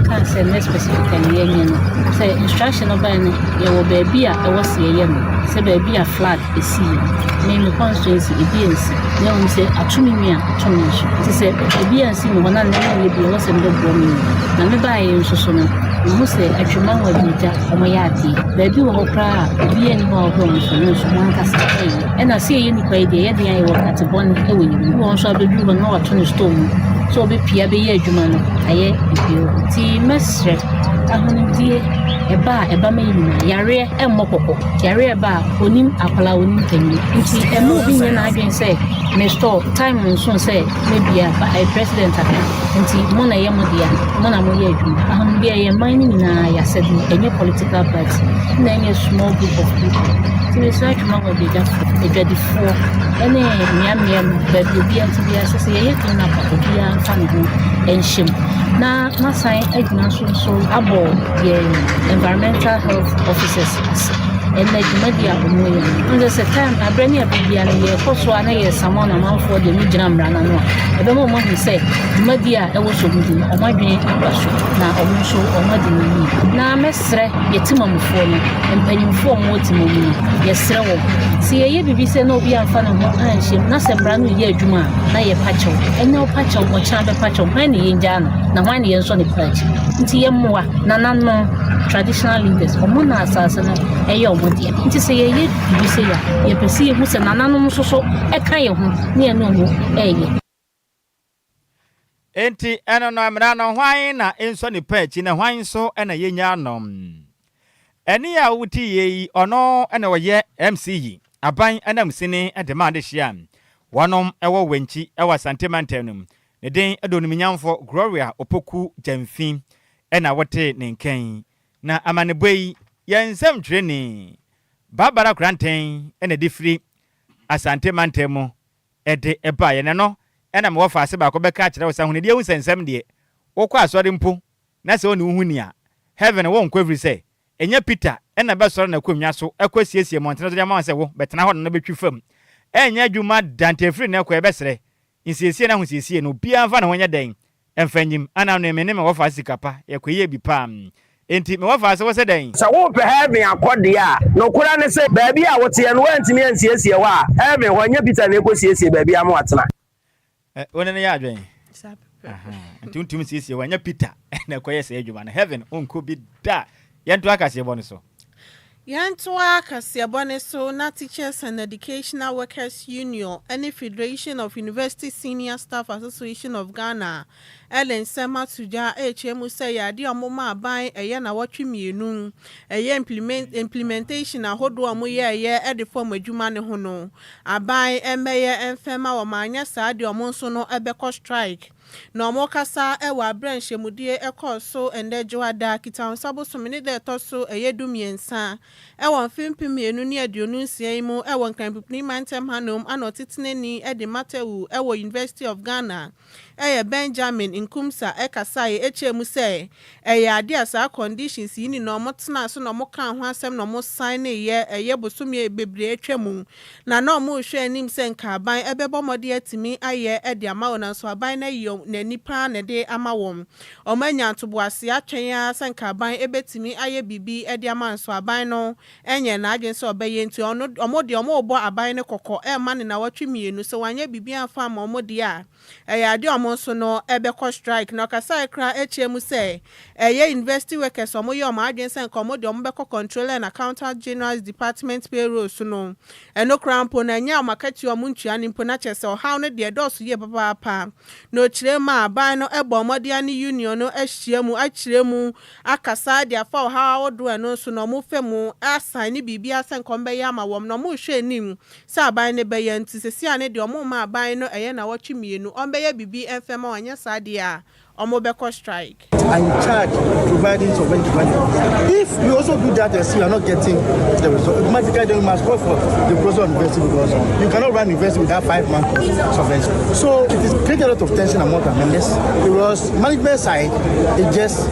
H: kaa sɛ nnɛ specifically yɛnyɛ no, sɛ instruction no bae no, yɛwɔ baabi a ɛwɔ sɛ yɛyɛ no, sɛ baabi a flood esii no. Me me constituency, ebi ansi. Na mmom sɛ ato me nwi a, ato me nso. Nti sɛ ebi ansi me hɔ na nnɛ menyɛ bi a, ɛwɔ sɛ mebɛboa me nua. Na mebaeɛ nso so no, mahu sɛ Atwima Nwadwiragya, wɔyɛ adeɛ. Baabi wɔ hɔ koraa a, obiara nni hɔ a ɔhwɛ wɔn so, nanso wɔn ankasa ɛyɛ. Ɛna sɛ yɛyɛ nnipa yi deɛ, ɛyɛ den a yɛwɔ nkate bɔne wɔ yɛn mu. Obi wɔ hɔ nso a ɔbɛduru hɔ no na wato ne store mu sɛ ɔbɛpue abɛyɛ adwuma no, ayɛ bio. Nti mɛsrɛ ahonidie. Ɛba a ɛba ma yɛn nyinaa. Yareɛ ɛmmɔ kɔkɔ. Yareɛ ɛba a onim akwadaa onim panyin. Nti ɛma obi nyɛ n'adwene sɛ me store time nso sɛ mebia ba ɛ president aka nti mo na ɛyɛ mo dea, mo na moyɛ adwuma. Ahomdeɛ yɛ man no nyinaa yɛasɛdeɛ, ɛnyɛ political party na ɛnyɛ small group of people. Nti mesrɛ Atwima wɔ adwadifoɔ ɛne mmeammea mu baabi obiara nti biara sɛ yɛyɛ clean up a obiara mfa ne ho nhyɛ mu. Na masan agyina so nso abɔ yɛn environmental health officers ase ɛnna dwumadi a wɔn yɛ no n sɛ time abrɛ ne abere bia no yɛkɔ so a na yɛsama na amanfoɔ de mu gyina mmara no ano a ɛbɛma wɔn ahu sɛ dwumadi a ɛwɔ so mu di no, wɔn adwene aba so na wɔn nso wɔn adi no yie. Na mɛsrɛ yɛ temamufoɔ no, mpanyinfoɔ a wɔwɔ temamu no, yɛsrɛ wɔn sɛ yɛyɛ biribi sɛ na obi amfa ne ho anhyɛ mu na sɛ mmara no yɛ adwuma a na yɛpa kyɛw. Ɛnɛ ɔpa kyɛw, ɔkyena bɛpa kyɛw, hwan ne yɛngyaa no na hwan ne yɛnsɔ ne pa akyi? Nti yɛmmoa nananom, traditional leaders, ɔmo na asase no ɛyɛ ɔmo deɛ. Nti sɛ yɛyɛ biribi sɛ yɛ a, yɛpɛ sɛ yɛhu sɛ nananom nso so ɛka yɛn ho ne yɛne ɔmo ɛɛyɛ.
A: Enti ɛno no, mmara no, hwan na nsɔ nipa akyi na hwan nso na yɛnya no? Ɛne a wote yie yi, ɔno na ɔyɛ MCE, aban anamsini de ma adehyia wɔnom ɛwɔ Wɛnkyi ɛwɔ Asante mantam no mu. Ne din de Onimnyamfo Gloria Opoku Gyamfi ɛna wote ne nkan. Na amanebɔ yi, yɛn nsɛmtwerɛni Barbara Koranteng ɛna de firi Asante mantam mu ɛde ɛbaeɛ. Na no ɛna mewɔ faase baako bɛka akyerɛ wo sɛ ahonidie ho nsɛnsɛm deɛ, wokɔ asɔre mpo na sɛ wo ne wo ho ni a, heaven wɔnkɔ, ɛfiri sɛ ɛnyɛ Peter ɛna bɛsɔre na akonnwa so ɛkɔ siesie mmɔntene so de ama wo sɛ wo bɛtena hɔ no bɛtwi fam. Ɛnyɛ adwuma da. Nti ɛfiri ne kɔ, yɛbɛsrɛ nsiesie no, ahosiesie no, obiara mfa ne ho nyɛ dɛn ɛmfa nyim ana no. Me ne me wɔ faase sika pa yɛkɔ yie bi paa. Enti mewɔ faase wɔ sɛ dɛn.
I: Sɛ wopɛ heaven akɔ deɛ a, nokora ne sɛ baabi a woteɛ no woantumi ansiesie hɔ a, heaven hɔ nyɛ Peter na ɛkɔsiesie baabi ama watena.
A: Wo ne no yɛ adwene nti wontumi siesie hɔ, ɛnyɛ Peter na ɛkɔyɛ sɛ adwuma no. Heaven wonkɔ bi da. Yɛnto akaseɛbɔ no so.
B: Yɛntoa kaseɛbɔ ne so na Teachers and Educational Workers Union ne Federation of University Senior Staff Association of Ghana ɛde nsɛm ato dwa ɛrekyerɛ mu sɛ yɛ adeɛ a wɔma aban ɛyɛ na wɔtwe mmienu ɛyɛ implementation ahodoɔ a wɔyɛɛyɛ ɛde fam adwuma ne ho no, aban ɛmmɛyɛ mfɛma wɔn. Anyɛ saa deɛ, wɔn nso no ɛbɛkɔ strike. Na wɔn kasa ɛwɔ aberɛ nhyɛmudie ɛkɔɔ so ɛndɛ Dwoada Kitawonsa bosome ne da ɛtɔ so ɛyɛ 13 ɛwɔ mfe 2026 yi mu ɛwɔ Nkranpipini mantam hanom. Ana ɔtetenani ɛde Matewu ɛwɔ University of Ghana, ɛyɛ Benjamin Nkumsa, ɛkasaeɛ ɛkyerɛ mu sɛ ɛyɛ adeɛ a saa conditions yi ni na ɔmo tena so na ɔmo ka ho asɛm na ɔmo sign ne yɛ ɛyɛ bosome bebree atwa mu na ɔmo rehwɛ anim sɛ nka aban ɛbɛbɔ mmɔden atumi ayɛ ɛde ama wɔn, nanso aban no ayi n'ani paa na ɛde ama wɔn. Ɔmo anya ntoboase atwɛn ara sɛ nka aban ɛbɛtumi ayɛ biribi ɛde ama, nso aban no ɛnyɛ n'adwene sɛ ɔbɛyɛ. Nti ɔno ɔmo deɛ, ɔmo rebɔ aban no kɔkɔ ɛrema ne nawɔtwe 2 sɛ wanyɛ biribi amfa ama ɔmo deɛ a, ɛyɛ adeɛ a ɔmo nso no ɛbɛkɔ strike. Na ɔkasa kora akyerɛ mu sɛ ɛyɛ university workers, ɔmo yɛ ɔmo adwene sɛ nka ɔmo deɛ ɔmo bɛkɔ Controller and Accountant General's Department payroll so no, ɛno koraa mpo na ɛnyɛ ɔmo akatua ɔmo ntua no mpo, na kyerɛ sɛ ɔhaw no deɛ dɔɔso yie papaapa. Na okyerɛ mu a, aban no ɛbɔ ɔmɔden ne union no ahyia mu akyerɛ mu akasa de afa ɔhaw ahodoɔ ɛno nso na ɔmo fɛ mu asan ne biribi asɛ nka ɔmo bɛyɛ ama wɔn, na ɔmo rehwɛ anim sɛ aban no bɛyɛ. Nti sisi a ne deɛ, ɔmo ma aban no ɛyɛ nawɔtwe 2 ɔmo bɛyɛ biribi ɛmfɛm a, wɔnyɛ saa deɛ a, ɔmo bɛkɔ strike.
J: Are in charge providing solvency money. If you also do that and see you are not getting the result, automatically then you must call for the closure of university, because you cannot run university without 5 months of solvency. So it is creating a lot of tension among our members, because management side is just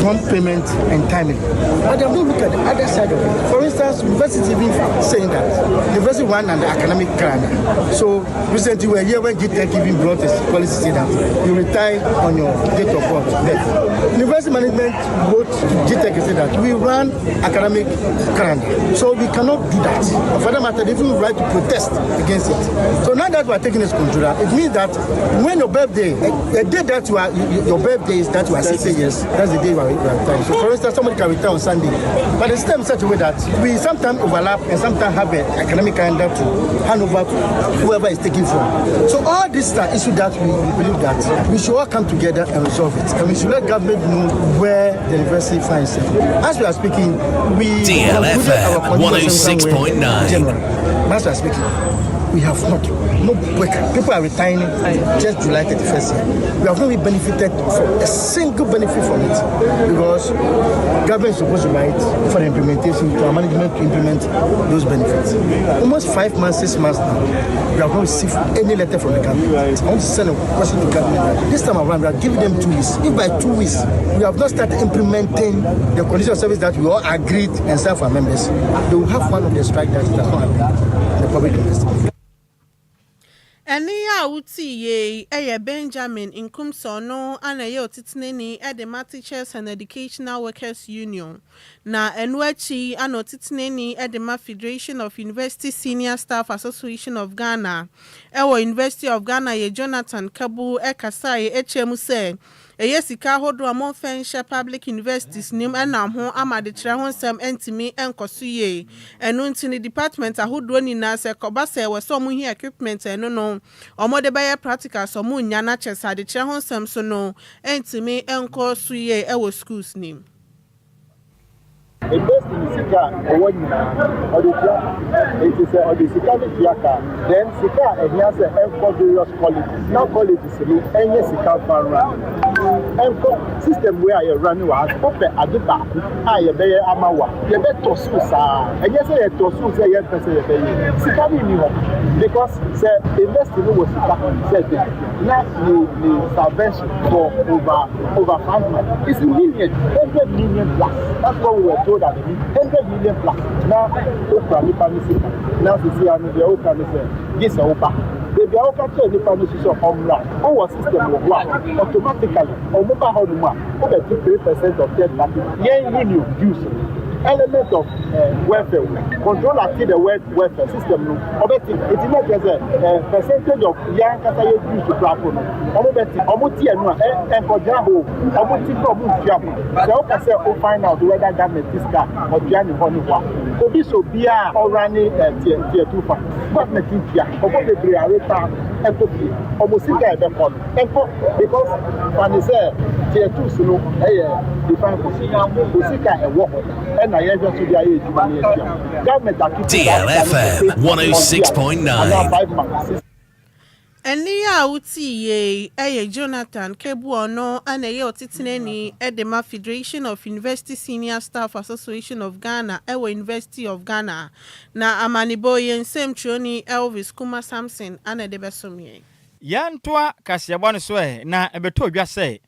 J: prompt payment and timely. But they don't look at the other side of it. For instance, university even saying that university run on the academic calendar. So recently we were here when GTEC even brought a policy saying that you retire on your date of birth. Death. University management wrote to GTEC and said that we run academic calendar. So we cannot do that. For that matter, they even right to protest against it. So now that we are taking this controller, it means that when your birthday, a day that you are, your birthday is that you are 60 years, that's the day you are retiring. So for instance, somebody can retire on Sunday. But the system is such a way that we sometimes overlap and sometimes have an academic calendar to hand over to whoever is taking from. So all these are issues that we believe that we should all come together. together and resolve it. And we should let government know where the university finds itself. As we are speaking, we
D: DLFM 106.9.
J: January. As we are speaking, we have not, no work. People are retiring just July 31st here. We have not been benefited from a single benefit from it because government is supposed to write for the implementation, to our management to implement those benefits. Almost 5 months, 6 months now, we have not received any letter from the government. I want to send a question to government. This time around, we are giving them 2 weeks. If by 2 weeks we have not started implementing the condition of service that we all agreed and signed for our members, they will have one of the strike that does not happen in the public university.
B: Ɛne a wotii yei yɛ Benjamin Nkumsɔ no ana ɛyɛ ɔtitenani de ma Teachers and Educational Workers Union. Na ɛno akyi ana ɔtitenani de ma Federation of University Senior Staff Association of Ghana ɛwɔ University of Ghana yɛ Jonathan Kabu ɛkasaeɛ ɛkyerɛ mu sɛ ɛyɛ sika ahodoɔ a momfa nhyɛ public universities nim ɛnam ho ama adekyerɛ ho nsɛm ntumi nkɔ so yie. Ɛno nti ne department ahodoɔ nyinaa sɛ kɔba sɛ ɛwɔ sɛ ɔmo hia equipment ɛno no ɔmo de bɛyɛ practicals ɔmo nya na kyɛ sɛ adekyerɛ ho nsɛm so no ntumi nkɔ so yie ɛwɔ schools nim.
K: University ni sika a ɔwɔ nyinaa ɔde tua, eti sɛ ɔde sika no tua ka, then sika a ɛhia sɛ ɛnkɔ various colleges na colleges no ɛnyɛ sika fa run ɛnkɔ system wei a yɛ run wɔ ha. Wopɛ ade baako a yɛbɛyɛ ama wa yɛbɛtɔ so saa, ɛnyɛ sɛ yɛtɔ so sɛ yɛmpɛ sɛ yɛbɛyɛ, sika no nni hɔ because sɛ university no wɔ sika sɛ de na ne subvention for over 5 months is million, 100 million plus. That's what we were told at the meeting, 100 million plus. Na okura nipa no sika na sisi ano deɛ okura no sɛ gye sɛ woba beebi a woka kyerɛ nipa no soso ɔmra ɔwɔ system wɔ hɔ a automatically ɔmo ba hɔ nom a wobɛti 3% of third party yɛn union dues element of welfare controller ti the word welfare system no ɔbɛti eti ne kyerɛ sɛ percentage of yɛn ankasa yɛ dues korapo no ɔmo bɛti ɔmo ti ɛnu a ɛ nkɔgyina hɔ ɔmo ti kɔ ɔmo ntua ho. Sɛ ɔka sɛ o find out whether government sika ɔtua ne hɔ ne hɔ a obi so biara ɔra ne ɛ tier tier two fa government ntua ɔmo bebree areta ɛkɔ fie ɔmo sika ɛbɛkɔ no ɛnkɔ because fani sɛ tier two so no ɛyɛ define kò o sika ɛwɔ hɔ ɛna yɛhwɛ so de ayɛ adwuma no yɛtua government akiti.
D: DLFM 106.9.
K: 5 months.
B: Ɛne a wotii yei ɛyɛ Jonathan Kebu, ɔno ana ɛyɛ ɔtetenani ɛde ma Federation of University Senior Staff Association of Ghana ɛwɔ University of Ghana. Na amanebɔ yɛn nsɛmtwerɛni Elvis Kuma Samson ana ɛde bɛsom yɛn.
A: Yɛntoa kaseɛbɔ no so ɛ na ɛbɛtɔ dwa sɛ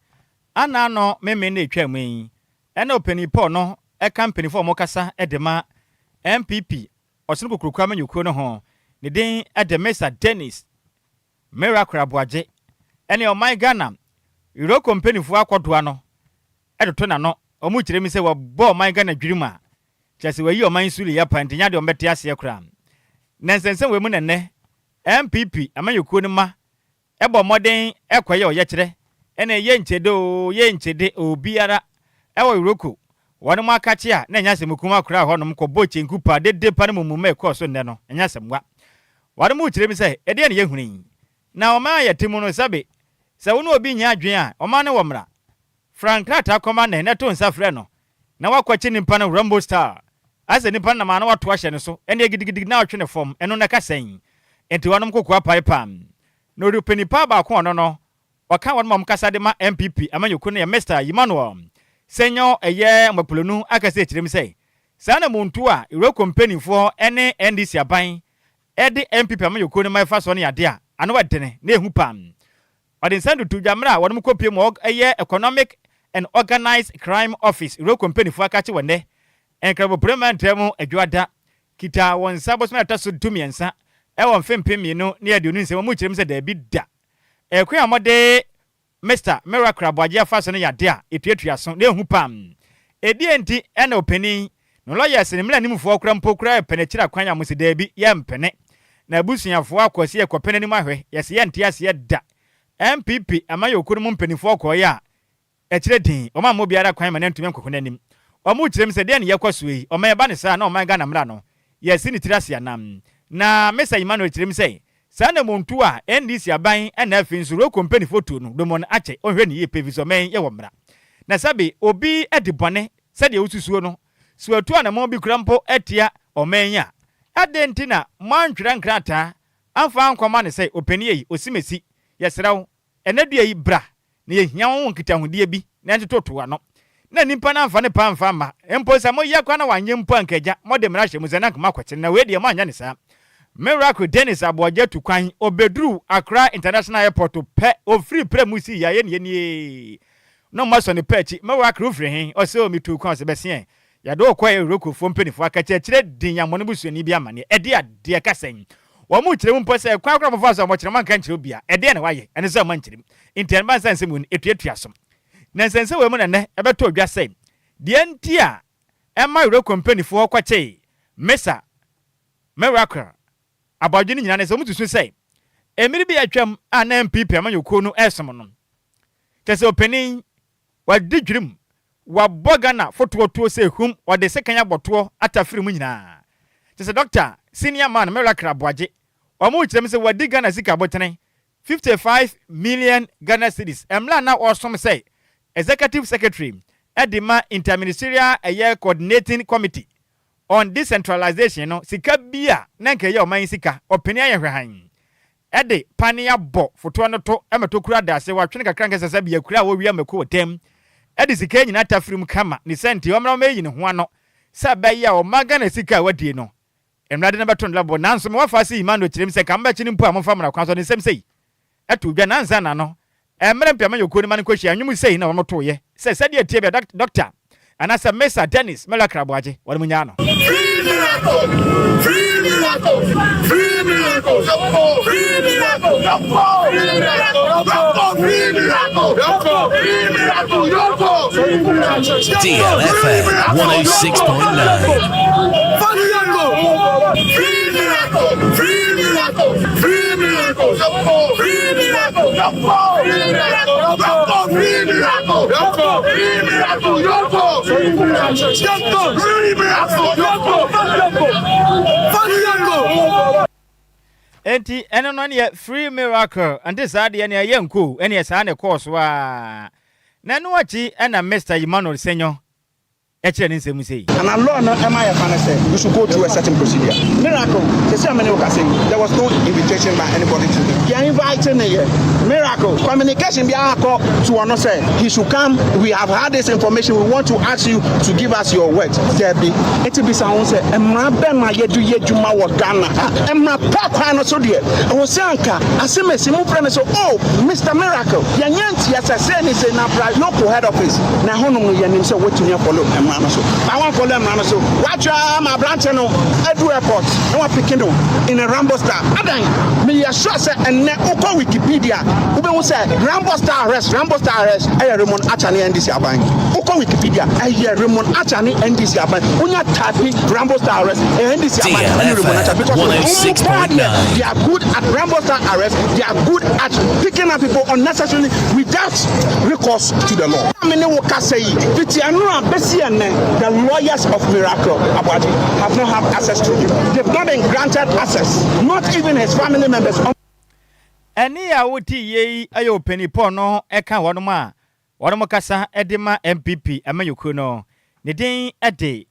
A: ana no meme no ɛtwa mu yi ɛna ɔpanin Paul no ɛka mpanimfoɔ a wɔkasa de ma NPP ɔsono kokuroko amanyɔkuo no ho ne din ɛde Mr Dennis Miracle Aboagye ɛne ɔman Ghana EOCO mpanimfoɔ akɔdoa no ɛtoto n'ano. Ɔmo kyerɛ mi sɛ wɔbɔ ɔman Ghana dwirim a kyerɛ sɛ wɔayi ɔman nso leyɛ pa nti nya deɛ ɔmbɛte aseɛ koraa. Na nsɛnsɛm wɔ mu nɛnɛ NPP amanyɔkuo no ma ɛbɔ mmɔden ɛkɔyɛ ɔyɛkyerɛ ɛna ɛyɛ nkyɛde o yɛ nkyɛde obiara ɛwɔ EOCO wɔn mu akakye a na ɛnyɛ asɛm kuma koraa hɔnom kɔbɔ kyenku pa dede pa no mumuma ɛkɔɔ so nnɛ no ɛnyɛ asɛm wa. Wɔn mu kyerɛ mi sɛ ɛdeɛ ne yɛhunu yi na ɔman a yɛte mu no sɛbe sɛ wo ne obi nya adwene a ɔman no wɔ mmara frankrataa kɔma ne ne to nsa frɛ no na wakɔkye nipa no Rambo style asɛ nipa no nam ano wato ahyɛ ne so ɛne gidigidi na ɔtwe ne fam ɛno na ɛka sɛn nti wɔnom kokoa paepam na ɔde nipa baako ɔno no ɔka wɔn ma kasa de ma NPP amanyɔkuo no yɛ Mr Emmanuel Sɛnyɔ ɛyɛ mmapolonu akasa akyerɛ mu sɛ saa na muntu a EOCO mpanimfoɔ ne NDC aban ɛde NPP amanyɔkuo no ma ɛfa so no yɛ ade a ano ɛdene na ehu pam. Ɔde nsa tutu dwammerɛ a wɔn kɔpie mu ɛyɛ Economic and Organized Crime Office EOCO mpanimfoɔ akakye wɔ nnɛ nkrabopere mantam mu adwoada kita wɔn nsa bosome a ɛtɔ so 13 ɛwɔ mfe 2020 nsɛm wɔn mu kyerɛ mu sɛ daabi da ɛkwan a wɔde Mr Miracle Aboagye afa so no yɛ ade a etuatua so na ehu pam edie nti ɛna ɔpanin na lawyers ne mmira nimfoɔ kora mpo kora ɛpɛ n'akyiri akwan a mo si daabi yɛmpene na abusuafoɔ akɔsi ɛkɔpɛ n'anim ahwɛ yɛsi yɛnte aseɛ da. NPP amayɔkuo no mu mpanimfoɔ kɔɔyɛ a ɛkyerɛ din ɔma mmɔ biara kwan ma ne ntumi nkɔkɔ n'anim. Ɔmo kyerɛ mu sɛ deɛ ne yɛkɔ so yi ɔman ɛba ne saa na ɔman Ghana mmra no yɛsi ne tiri ase anam. Na Mr Emmanuel kyerɛ mu sɛ Saa anamontuo a NDC aban na afei nso Roko mpaninfoɔ tuo no, Domon akyɛ ɔnhwɛ no yie pɛ efisɛ ɔman yi yɛwɔ mmara. Na sɛbe obi adi bɔne sɛdeɛ wosusuo no, sɛ watu anamɔn bi koraa mpo atia ɔman yi a, adɛn nti na moantwerɛ nkrataa amfa ankɔma no sɛ ɔpanin ei, Osimesi, yɛsrɛ wo, Ɛnnɛ dua yi, bra, na yɛhia wo ho nkitahodie bi na yɛntototo ano. Na nnipa no amfa ne pɛ amfa amma. Mpo sɛ moyɛ koraa na wanyɛ mpo a, anka agya, mode mmara hyɛ mu sɛ na anka moakɔkyere no, na wei deɛ moanyɛ no saa. Miracle Dennis Aboagye tu kwan, ɔbɛduruu Accra International Airport pɛ, ɔfirii prɛ mu sii yɛ, ayɛ nie nie, na wɔasɔ ne pɛ akyi. Miracle wofiri he? Ɔse, oh, metuu kwan. Ɔse, bɛseɛ. Yɛde wo kɔɔ Eurokofoɔ mpaninfoɔ akakyerɛkyerɛ din ammɔ no busuani bi amaneɛ. Ɛdeɛ adeɛ ka sɛn? Wɔn rekyerɛ mu mpo sɛ kwan koraa a wɔfaa so a wɔkyerɛ wɔanka ankyerɛ obiara. Ɛdeɛn na wɔayɛ? Ɛne sɛ wɔankyerɛ mu. Nti ɛmma nsa nsɛm wei no ɛtuatua so. Na nsɛnsɛm wei mu na nnɛ ɛbɛtɔ dwa sɛ deɛ nti a ɛma Euroko mpaninfoɔ kɔkyee Mesa Miracle Aboagye no nyinaa ne sɛ wɔsusu sɛ mmere bi a atwam a na NPP amanyɔkuo no resom no, kyerɛ sɛ ɔpanin Wadi dwirim, wabɔ Ghana fotoɔ tuo sɛ hum, ɔde sekan abɔ toɔ atafere mu nyinaa. Kyerɛ sɛ Dɔkta, Senior Man Miracle Aboagye, wɔn rekyerɛ mu sɛ wadi Ghana sika abotene 55 million Ghana cedis mmerɛ a na ɔresom sɛ Executive Secretary de ma Inter-Ministerial ɛyɛ Coordinating Committee on Decentralization no, sika bi a na nka ɛyɛ ɔman yi sika, ɔpanin ayɛ hwɛhann de pane abɔ fotoɔ no to ma tokuro ada ase, watwene kakra nka sɛ sɛ bia kuro a wɔwia mako wɔ dam de sika yi nyinaa tafiri mu kama, ne saa nti ɔmmra ɔmmɛyi ne ho ano sɛ ɛbɛyɛ a ɔma Ghana sika a wadie no mmra de no bɛto no labo, nanso me wɔfa ase Emmanuel kyerɛ mu sɛ nka mobɛkye no mpo a momfa mmra kwan so, ɔde nsɛm sei to dwa nansa na no mmerɛ mpɛ amanyɔkuo no ma no nkɔhyia nnwom sei na wɔn toeɛ sɛ sɛdeɛ ɛteɛ bia Dɔkta anaasɛ Mesa Dennis Miracle Aboagye wɔn mu nyaa no.
L: Free miracle! Free miracle! Free miracle! Free miracle! Free miracle! Free miracle! Free miracle!
D: DLFM 106.9.
L: Free miracle! Free miracle! Free miracle! Free miracle! Free miracle! Free miracle! Free miracle! Free miracle! Free miracle!
A: Enti ɛno no neɛ free miracle ɛnte saa deɛ neɛ ɛyɛ nko ɛneɛ saa na ɛkɔɔ so a na ɛno akyi ɛna Mister Emmanuel Senyo kyerɛ ne nsɛm mu sei.
M: Ana law no ɛma yɛ kwan sɛ you should go through a certain procedure. Miracle, sɛsi a me ne wo kasa yi, there was no invitation by anybody to him. Yɛ invite no yɛ. Miracle, communication biara akɔ to ɔno sɛ he should come, we have had this information, we want to ask you to give us your words. Dabi. Enti bisa wo ho sɛ, mmara bɛn na yɛde yɛ adwuma wɔ Ghana ha? Mmara pa kwan no so deɛ, ɛwɔ sɛ anka Asemesi mofrɛ me sɛ, Oh, Mister Miracle, yɛnyɛ nteɛ sɛ sei ne sei, na bra Yoko head office, na ɛhɔnom no yɛnim sɛ woatumi afɔlo mmara no so. But woamfɔlo mmara no so, woatwerɛ ara ma aberanteɛ no adu airport na woapeke no in a Rambo style. Adɛn? Meyɛ sure sɛ ɛnnɛ wokɔ Wikipedia a, wobɛhu sɛ Rambo style arrest, Rambo style arrest, ɛyɛ Raymond Archer ne NDC aban. Wokɔ Wikipedia, ɛyɛ Raymond Archer ne NDC aban. Wonya type Rambo style arrest, ɛyɛ NDC aban ɛne Raymond Archer because wɔn paa deɛ, they are good at Rambo style arrest, they are good at picking up people unnecessarily without recourse to the law. Me ne wo kasa yi, fiti anora besi ɛnnɛ, the lawyers of Miracle Aboagye have not have access to him. They've not been granted access, not even his family members.
A: Ɛnne a wote yie yi yɛ Ɔpanin Paul no ka wɔnom a wɔnom kasa de ma NPP amanyɔkuo no. Ne din de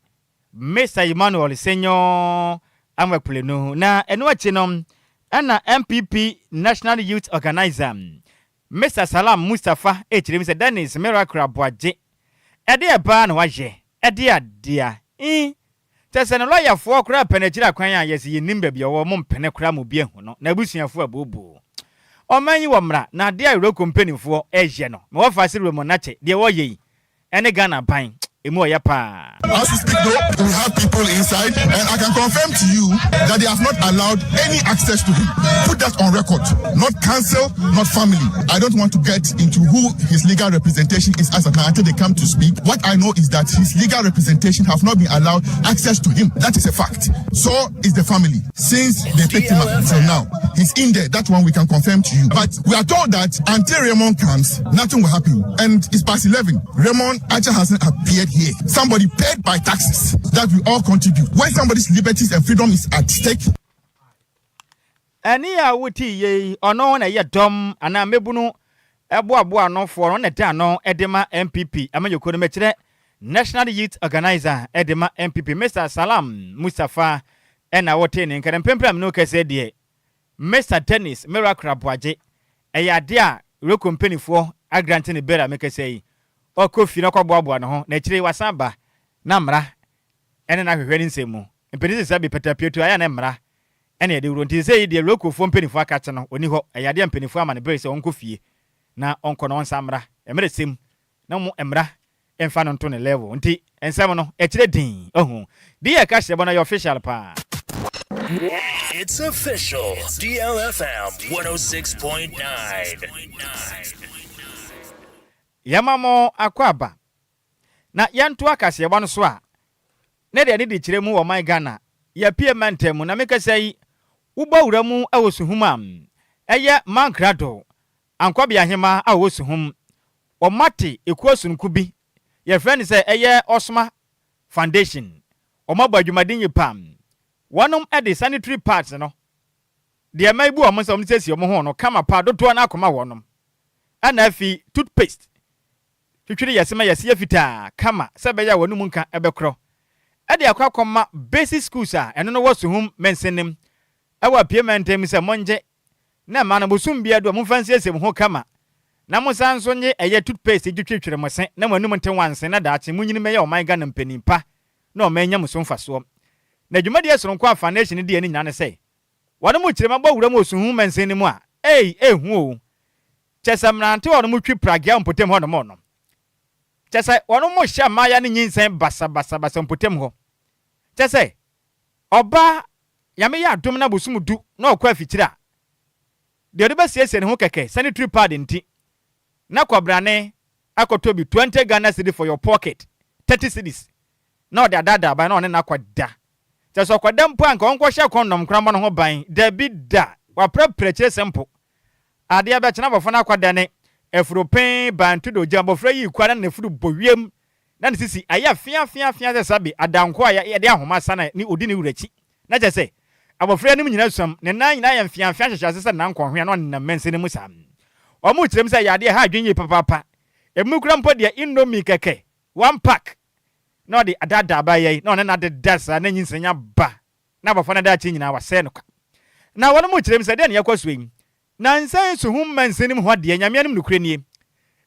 A: Mister Emmanuel Senyo Anwakplenu. Na ɛno akyi no ɛna NPP National Youth Organiser Mister Salam Mustapha rekyerɛ mu sɛ Dennis Miracle Aboagye ɛdeɛ paa na wayɛ ɛde adea ii kyerɛ sɛ ne lɔyafoɔ koraa pɛ n'akyiri akwan a yɛse yɛnnim baabi a ɔwɔ ɔmo mpene koraa ma obi ahu no n'abusuafoɔ abooboo ɔman yi wɔ mmara na adeɛ a Iroko mpaninfoɔ ɛyɛ no ma wɔfa ase Raymond Nakyɛ deɛ wɔyɛ yi ɛne Ghana aban emu ɔyɛ paa.
L: As we speak though, we have people inside and I can confirm to you that they have not allowed any access to him. Put that on record. Not counsel, not family. I don't want to get into who his legal representation is as of now until they come to speak. What I know is that his legal representation have not been allowed access to him. That is a fact. So is the family. Since they picked him up till now. He's in there. That one we can confirm to you. But we are told that until Raymond comes, nothing will happen. And it's past 11. Raymond Archer hasn't appeared here. Somebody paid by taxes that we all contribute. When somebody's liberties and freedom is at stake.
A: Ɛnne a wotee yei, ɔno na ɛyɛ dɔm anaa mmabunu boaboa anofoɔ no, ɔno na ɛda ano de ma NPP amanyɔkuo no, mekyerɛ National Youth Organiser de ma NPP, Mister Salam Mustapha na wotee ne nka. Na mprempren a me ne wo kasa yi deɛ, Mister Dennis Miracle Aboagye, ɛyɛ adeɛ a Reko mpaninfoɔ agrante no bail a mekasa yi, ɔkɔ fie na ɔkɔboaboa ne ho, na akyire yi wasan aba na mmara ne no ahwehwɛ ne nsɛm mu. Mpanin sesa bi pɛtɛpieto a, ɛyɛ a na mmara na yɛde wuro. Nti sesei yi deɛ Rokofoɔ mpaninfoɔ akakye no, ɔnni hɔ. Ɛyɛ adeɛ a mpaninfoɔ ama no bere sɛ ɔnkɔ fie na ɔnkɔ na ɔnsan mmra. Mmerɛ sɛm na mo mmra mfa no nto ne level. Nti nsɛm no ɛkyerɛ dinn. Wahu? Deɛ ɛka hyɛ bɔ no ɛyɛ official paa.
D: It's official. DLFM 106.9.
A: Yɛma mo akwaaba. Na yɛntoa kaseɛbɔ no so a, ne deɛ ne de kyerɛ mu wɔ ɔman Ghana, yɛapue mantam mu, na mekasa yi, wobɔ wura mu wɔ Suhum a, ɛyɛ Mankrado, Ankɔbea Ahemaa a ɔwɔ Suhum. Wɔate ekuo sononko bi, yɛfrɛ no sɛ ɛyɛ Osma Foundation. Wɔabɔ adwumaden yie paa. Wɔnom de sanitary pads no, deɛ mmaa yi bu wɔn nsa wɔn de siesie wɔn ho no kama paa, dodoɔ no ara kɔma wɔnom. Ɛna afei toothpaste, Twitwiri yɛse ma yɛse yɛ fitaa kama sɛ ɛbɛyɛ a w'anum nka bɛkorɔ. Ɛde akɔ akɔma basic schools a ɛno no wɔ Suhum mansinim wɔ Apue mantam mu sɛ mongye na mma no bosom biara du a momfa nsiesie mo ho kama na monsan nso nye ɛyɛ toothpaste ntwitwiritwiri mo se na mo anum nte nwanse na daakye monyini mmɛyɛ ɔman Ghana mpanin pa na ɔman nya mo so mfasoɔ. Na dwumadie sononko a Foundation no di ani nyinaa ne sɛ wɔnom kyerem abɔ wuram wɔ Suhum mansin no mu a ei ehu oo Kyerɛ sɛ mmerantewa a wɔnom twi pragea wɔ mpɔtam hɔ nom no, kyerɛ sɛ wɔnom hyɛ mmayewa no nyinsɛn basabasabasa wɔ mpɔtam hɔ. Kyerɛ sɛ ɔbaa, Nyame yɛ adom na bosom du na ɔkɔ afikyire a, deɛ ɔde bɛsiesie ne ho kɛkɛ, sanitary pad nti, na kɔbrane akɔtɔ bi, 20 Ghana cedi for your pocket, 30 cedis, na ɔde adaadaa aban na ɔne no akɔda. Kyerɛ sɛ ɔkɔda mpo a anka ɔnkɔhyɛ kɔndɔm koraa mmɔ ne ho ban, dabi da, waprapra akyire simple. Adeɛ bɛkye na abɔfra no akɔdane afuro pee bantu de ogya. Abɔfra yi rekɔ a na n'afuru bɔ wiem na ne sisi ayɛ feafeafea sɛ sabe adanko a yɛde ahoma asa na ne ɔdi ne wura akyi. Na kyerɛ sɛ, abɔfra yi anim nyinaa suam, ne nan nyinaa ayɛ mfeamfea hyehyɛ ase sɛ nankɔnhwea na ɔnenam mansin no mu saa. Wɔkyerɛ mu sɛ ɛyɛ adeɛ a ɛha adwene yie papaapa. Emu koraa mpo deɛ indomie kɛkɛ, one pack, na ɔde adaadaa abaayewa yi na ɔne no adeda saa na nyinsɛn aba na abɔfra no daakye nyinaa wasɛe no kwa. Na wɔnom kyerɛ mu sɛ, Deɛn na yɛkɔ soɔ yi? Nansa yi so ho mansin mu hɔ deɛ, Nyame anim nokorɛ nie,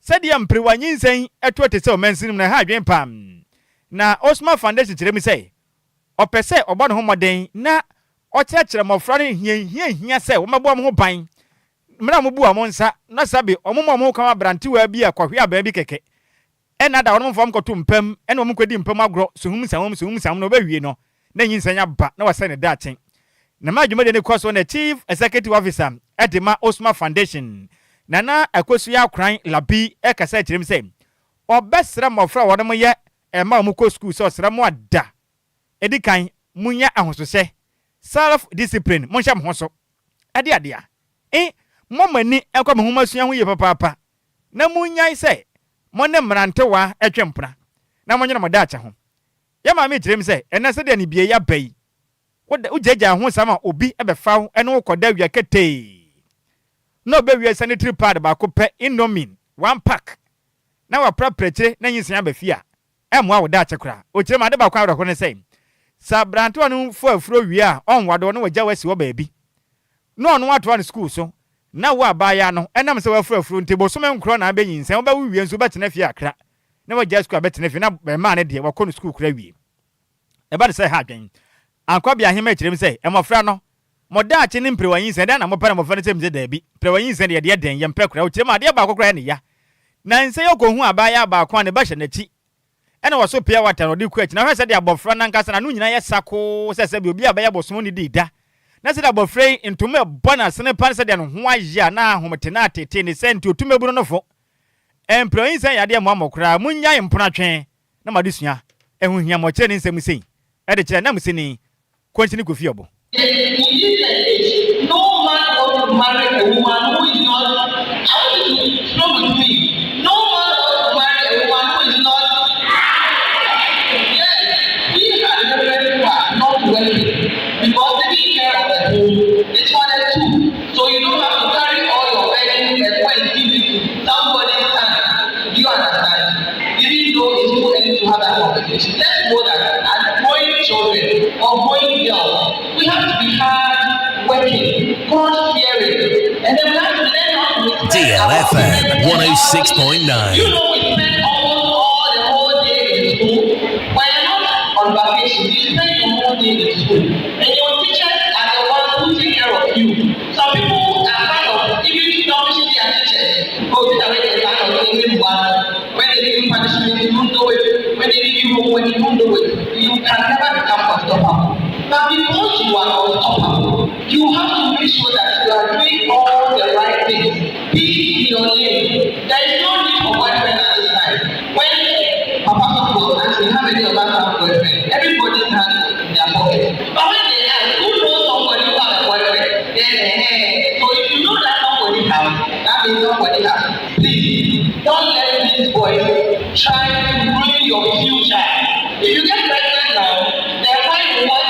A: sɛdeɛ mperewa nyinsɛn toɔ te sɛ ɔmansin mu no, ɛha adwene paa. Na Osman Foundation kyerɛ mu sɛ, ɔpɛ sɛ ɔbɔ ne ho mmɔden na ɔkyerɛkyerɛ mmɔfra no hia hia hia sɛ wɔbɛbɔ wɔn ho ban mmerɛ a wɔbu wɔn nsa na sɛbe wɔmma wɔn ho kwan ma aberantewaa bi a kɔhwe abaa bi kɛkɛ Ɛnna da wɔn mfa wɔn kɔto mpa mu ne wɔn kɔdi mpa mu agorɔ, suhum nsawam, suhum nsawam, na wɔbɛwie no, na nyinsɛn aba na wɔasɛe no daakye. Na ma dwumadie no kɔ so na Chief Executive Officer de ma Osma Foundation, Nana Akosua Akran Labi kasa kyerɛ mu sɛ, ɔbɛsrɛ mmɔfra a wɔnom yɛ mma a wɔkɔ sukuu sɛ ɔsrɛ mo ada ɛdi kan monnya ahosohyɛ, self discipline, monhyɛ mo ho so, ɛde adeɛ a, e mɔ mo ani nkɔ mo nhomasua ho yie papaapa na munnyae sɛ mo ne mmerantewa twe mpena, na monnwene mo daakye ho. Yɛn maame kyerɛ mu sɛ, Ɛnnɛ sɛdeɛ anibue yi aba yi, woda, wogyaagyaa ho saa ma obi bɛfa wo ne wo kɔda awia ketee, na ɔbɛwia sanitary pad baako pɛ, indomine, one pack, na waprapra akyire na nyinsɛn aba fie a, ɛmmoa wo daakye koraa. Ɔkyerɛ mu, ade baako a awerɛho ne sɛ, sɛ aberantewa no fa afuro wie a, ɔnwa do, na wagya wo asi hɔ baabi, na ɔno atoa ne sukuu so, na wo abaayaa no, ɛnam sɛ woafura afuro nti, bosome nkorɔ na abɛnyinsɛn, wobɛwo wie nso wobɛtena fie akra, na wagyae sukuu abɛtena fie, na mmaa no deɛ, wɔakɔ no sukuu koraa awie. Ɛba no sɛ ɛha adwene. Ankɔbea Ahemmaa kyerɛ mu sɛ, Mmɔfra no, mo daakye ne mperewa nyinsɛn, dɛn na mopɛ na mmɔfra no kyerɛ mu sɛ, Dabi, mperewa nyinsɛn deɛ, ɛdeɛ dɛn, yɛmpɛ koraa. Ɔkyerɛ mu, adeɛ baako koraa yɛ ne ya. Nnansa yi ɔkɔhuu abaayaa baako a ne ba hyɛ n'akyi, ɛna wɔso pia wata na ɔde kɔ akyi. Na hwɛ sɛdeɛ abɔfra no ankasa n'ano nyinaa yɛ sakoo sɛ sɛdeɛ obi a bɛyɛ bosom nnidii da. Na sɛdeɛ abɔfra yi ntoma ɛbɔ n'asene pa ne sɛdeɛ ne ho ayɛ a na ahomete na atetee ne sɛ nti ɔtumi abunu no fo. Mprɛ nyinsɛn yɛ adeɛ mmoa mo koraa, monnyae mponatwe na mo adesua ho hia mo. Ɔkyerɛ ne nsɛm sei de kyerɛ nanmusini Kwankyini Kofi Ɔbo.
N: In this day and age, no man want to marry a woman who is not, I want you to flow with me, no man want to marry a woman who is not, yes, we as parents who are not working because taking care of the home is for the two. God fearing. And then we have to learn how to respect our
D: DLFM
N: parents and our teachers.
D: 106.9.
N: You know, we spend almost all the whole day in school. When you're not on vacation, you spend your whole day in school. And your teachers are the ones who take care of you. Some people are kind of even punishing their teachers. Oh, this is where they start on saying one. When they give you punishment, you don't do it. When they give you homework, you don't do it. You can never become unstoppable. But because you are unstoppable, you have to make sure that you are doing all the right things. Be in your lane. There is no need for boyfriend at this time. When Papa Sopo was asking how many of us have boyfriend, everybody's hand was in their pocket. But when they ask, who knows somebody who has a boyfriend? Then, so if you know that somebody has, that means somebody has. Please, don't let these boys try to ruin your future. If you get pregnant now, then find what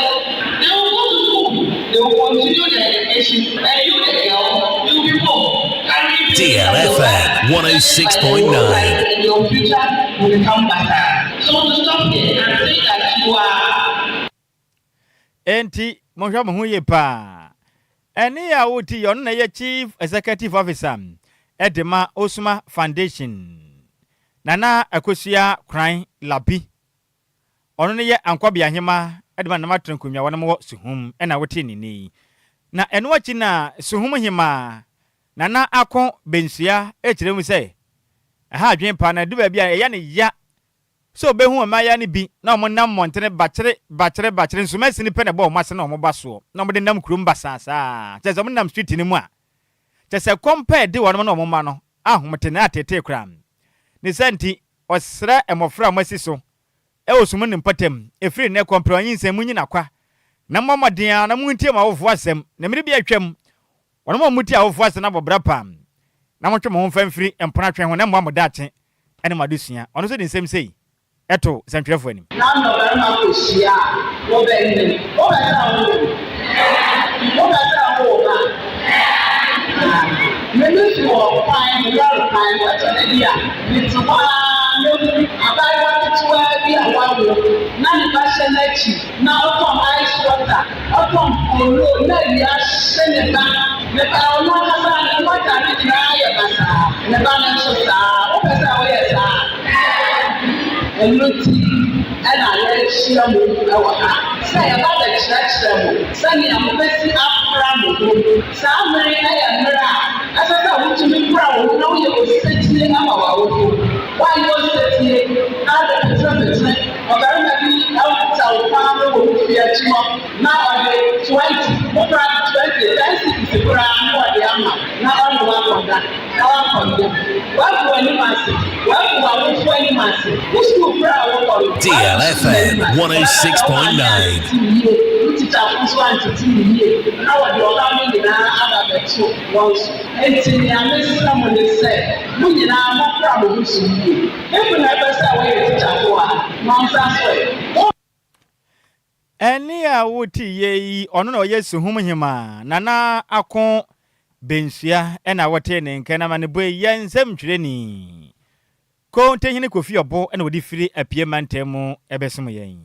N: they will go to school. They will continue their education, and you, the girl, you will be home. Carrying babies at your
D: DLFM
N: back,
D: 106.9.
N: and your future will become better. So to stop here and say that you are
A: Enti monhwɛ mo ho yie paa. Ɛnne a wote yi, ɔno na ɛyɛ Chief Executive Officer de ma Osuma Foundation. Nana Akosua Kran Labi. Ɔno no yɛ Ankɔbea Hema de ma Nana Atena Nkonnwa wɔnom wɔ Suhum ɛna wote ne nne yi. Na ɛno akyi na Suhum Hema Nana Ako Bensua kyerɛ mu sɛ ɛha adwene paa na ɛdu baabi a ɛyɛ ne ya sɛ obehu mmaayewa no bi na wɔnam mmɔntene bakyere bakyere bakyere nsoma sini pɛ na ɛbɔ wɔn ase na wɔba soɔ na wɔde nam kurom basaa saa kyerɛ sɛ wɔnam street no mu a kyerɛ sɛ kɔm pɛ de wɔn na wɔn mma no ahomete na atetee koraa. Ne saa nti ɔsrɛ mmɔfra a wɔasi so wɔ sum ne mpɔtam ɛfiri nnɛ kɔ mprɛ nyinsɛn mu nyina kwa na mommɔ mmɔden ara na montie mo awofoɔ asɛm na mmere bi atwam wɔn a wɔtie awofoɔ asɛm no abɔ bra pa na montwe mo ho mfa mfiri mponatwe ho na mmoa mo daakye ne mo adesua. Ɔno nso de nsɛm sei to nsɛntwerɛfoɔ anim.
O: Na nnɔbarima kɔhyia a, wɔbɛnyem. Wopɛ sɛ wonyem? Wopɛ sɛ wowo ba? Aane. Me me fi wɔ kwan ho, lɔre kwan ho. Ɛtɔ da bi a, mete hɔ ara mehu abaayewa ketewaa bi a wawo na ne ba hyɛ n'akyi na ɔtɔn ice water, ɔtɔn polo na awia ahye ne ba. Ne ba, ɔno ankasa ne ho atade nyinaa yɛ basaa, ne ba no nso saa ara. Wopɛ sɛ woyɛ saa? Ɛno nti na yɛahyia mo wɔ ha, sɛ yɛba abɛkyerɛkyerɛ mo sɛnea mobɛsi afra mo ho. Saa mmere yi yɛ mmere a ɛsɛ sɛ wotumi kura wo ho na woyɛ osetie ma w'awofo. Woanyɛ osetie na wode peterepetere ɔbarima bi akuta wo kwan no wɔ wo fie akyi hɔ na ɔde 20, wo koraa de 20, 10 cedis koraa na ɔde ama na ɔne wo akɔda na woakɔ ntɛm. Woagu w'anim ase, woagu w'awofo anim ase, wo sukuu koraa a wokɔ no, woagu sukuu
D: DLFM
O: anim ase. W'ankasa wo maame
D: 106.9.
O: antete wo yie, wo tikyafo nso antete wo yie, na wɔde ɔhaw no nyinaa aba abɛto wɔn so. Enti nea mesrɛ mo ne sɛ, mo nyinaa monkora mo ho so yie. Hefo na ɛpɛ sɛ wɔyɛ tikyafo a? Ma nsa so ɛ.
A: Ɛnne a wote yie yi, ɔno na ɔyɛ Suhum Hemaa, Nana Ako Bensua na wotee ne nka na amanebɔ yi yɛ nsɛmtwerɛni Kontehene Kofi Ɔbo na ɔde firi Apue mantam mu bɛsom yɛn.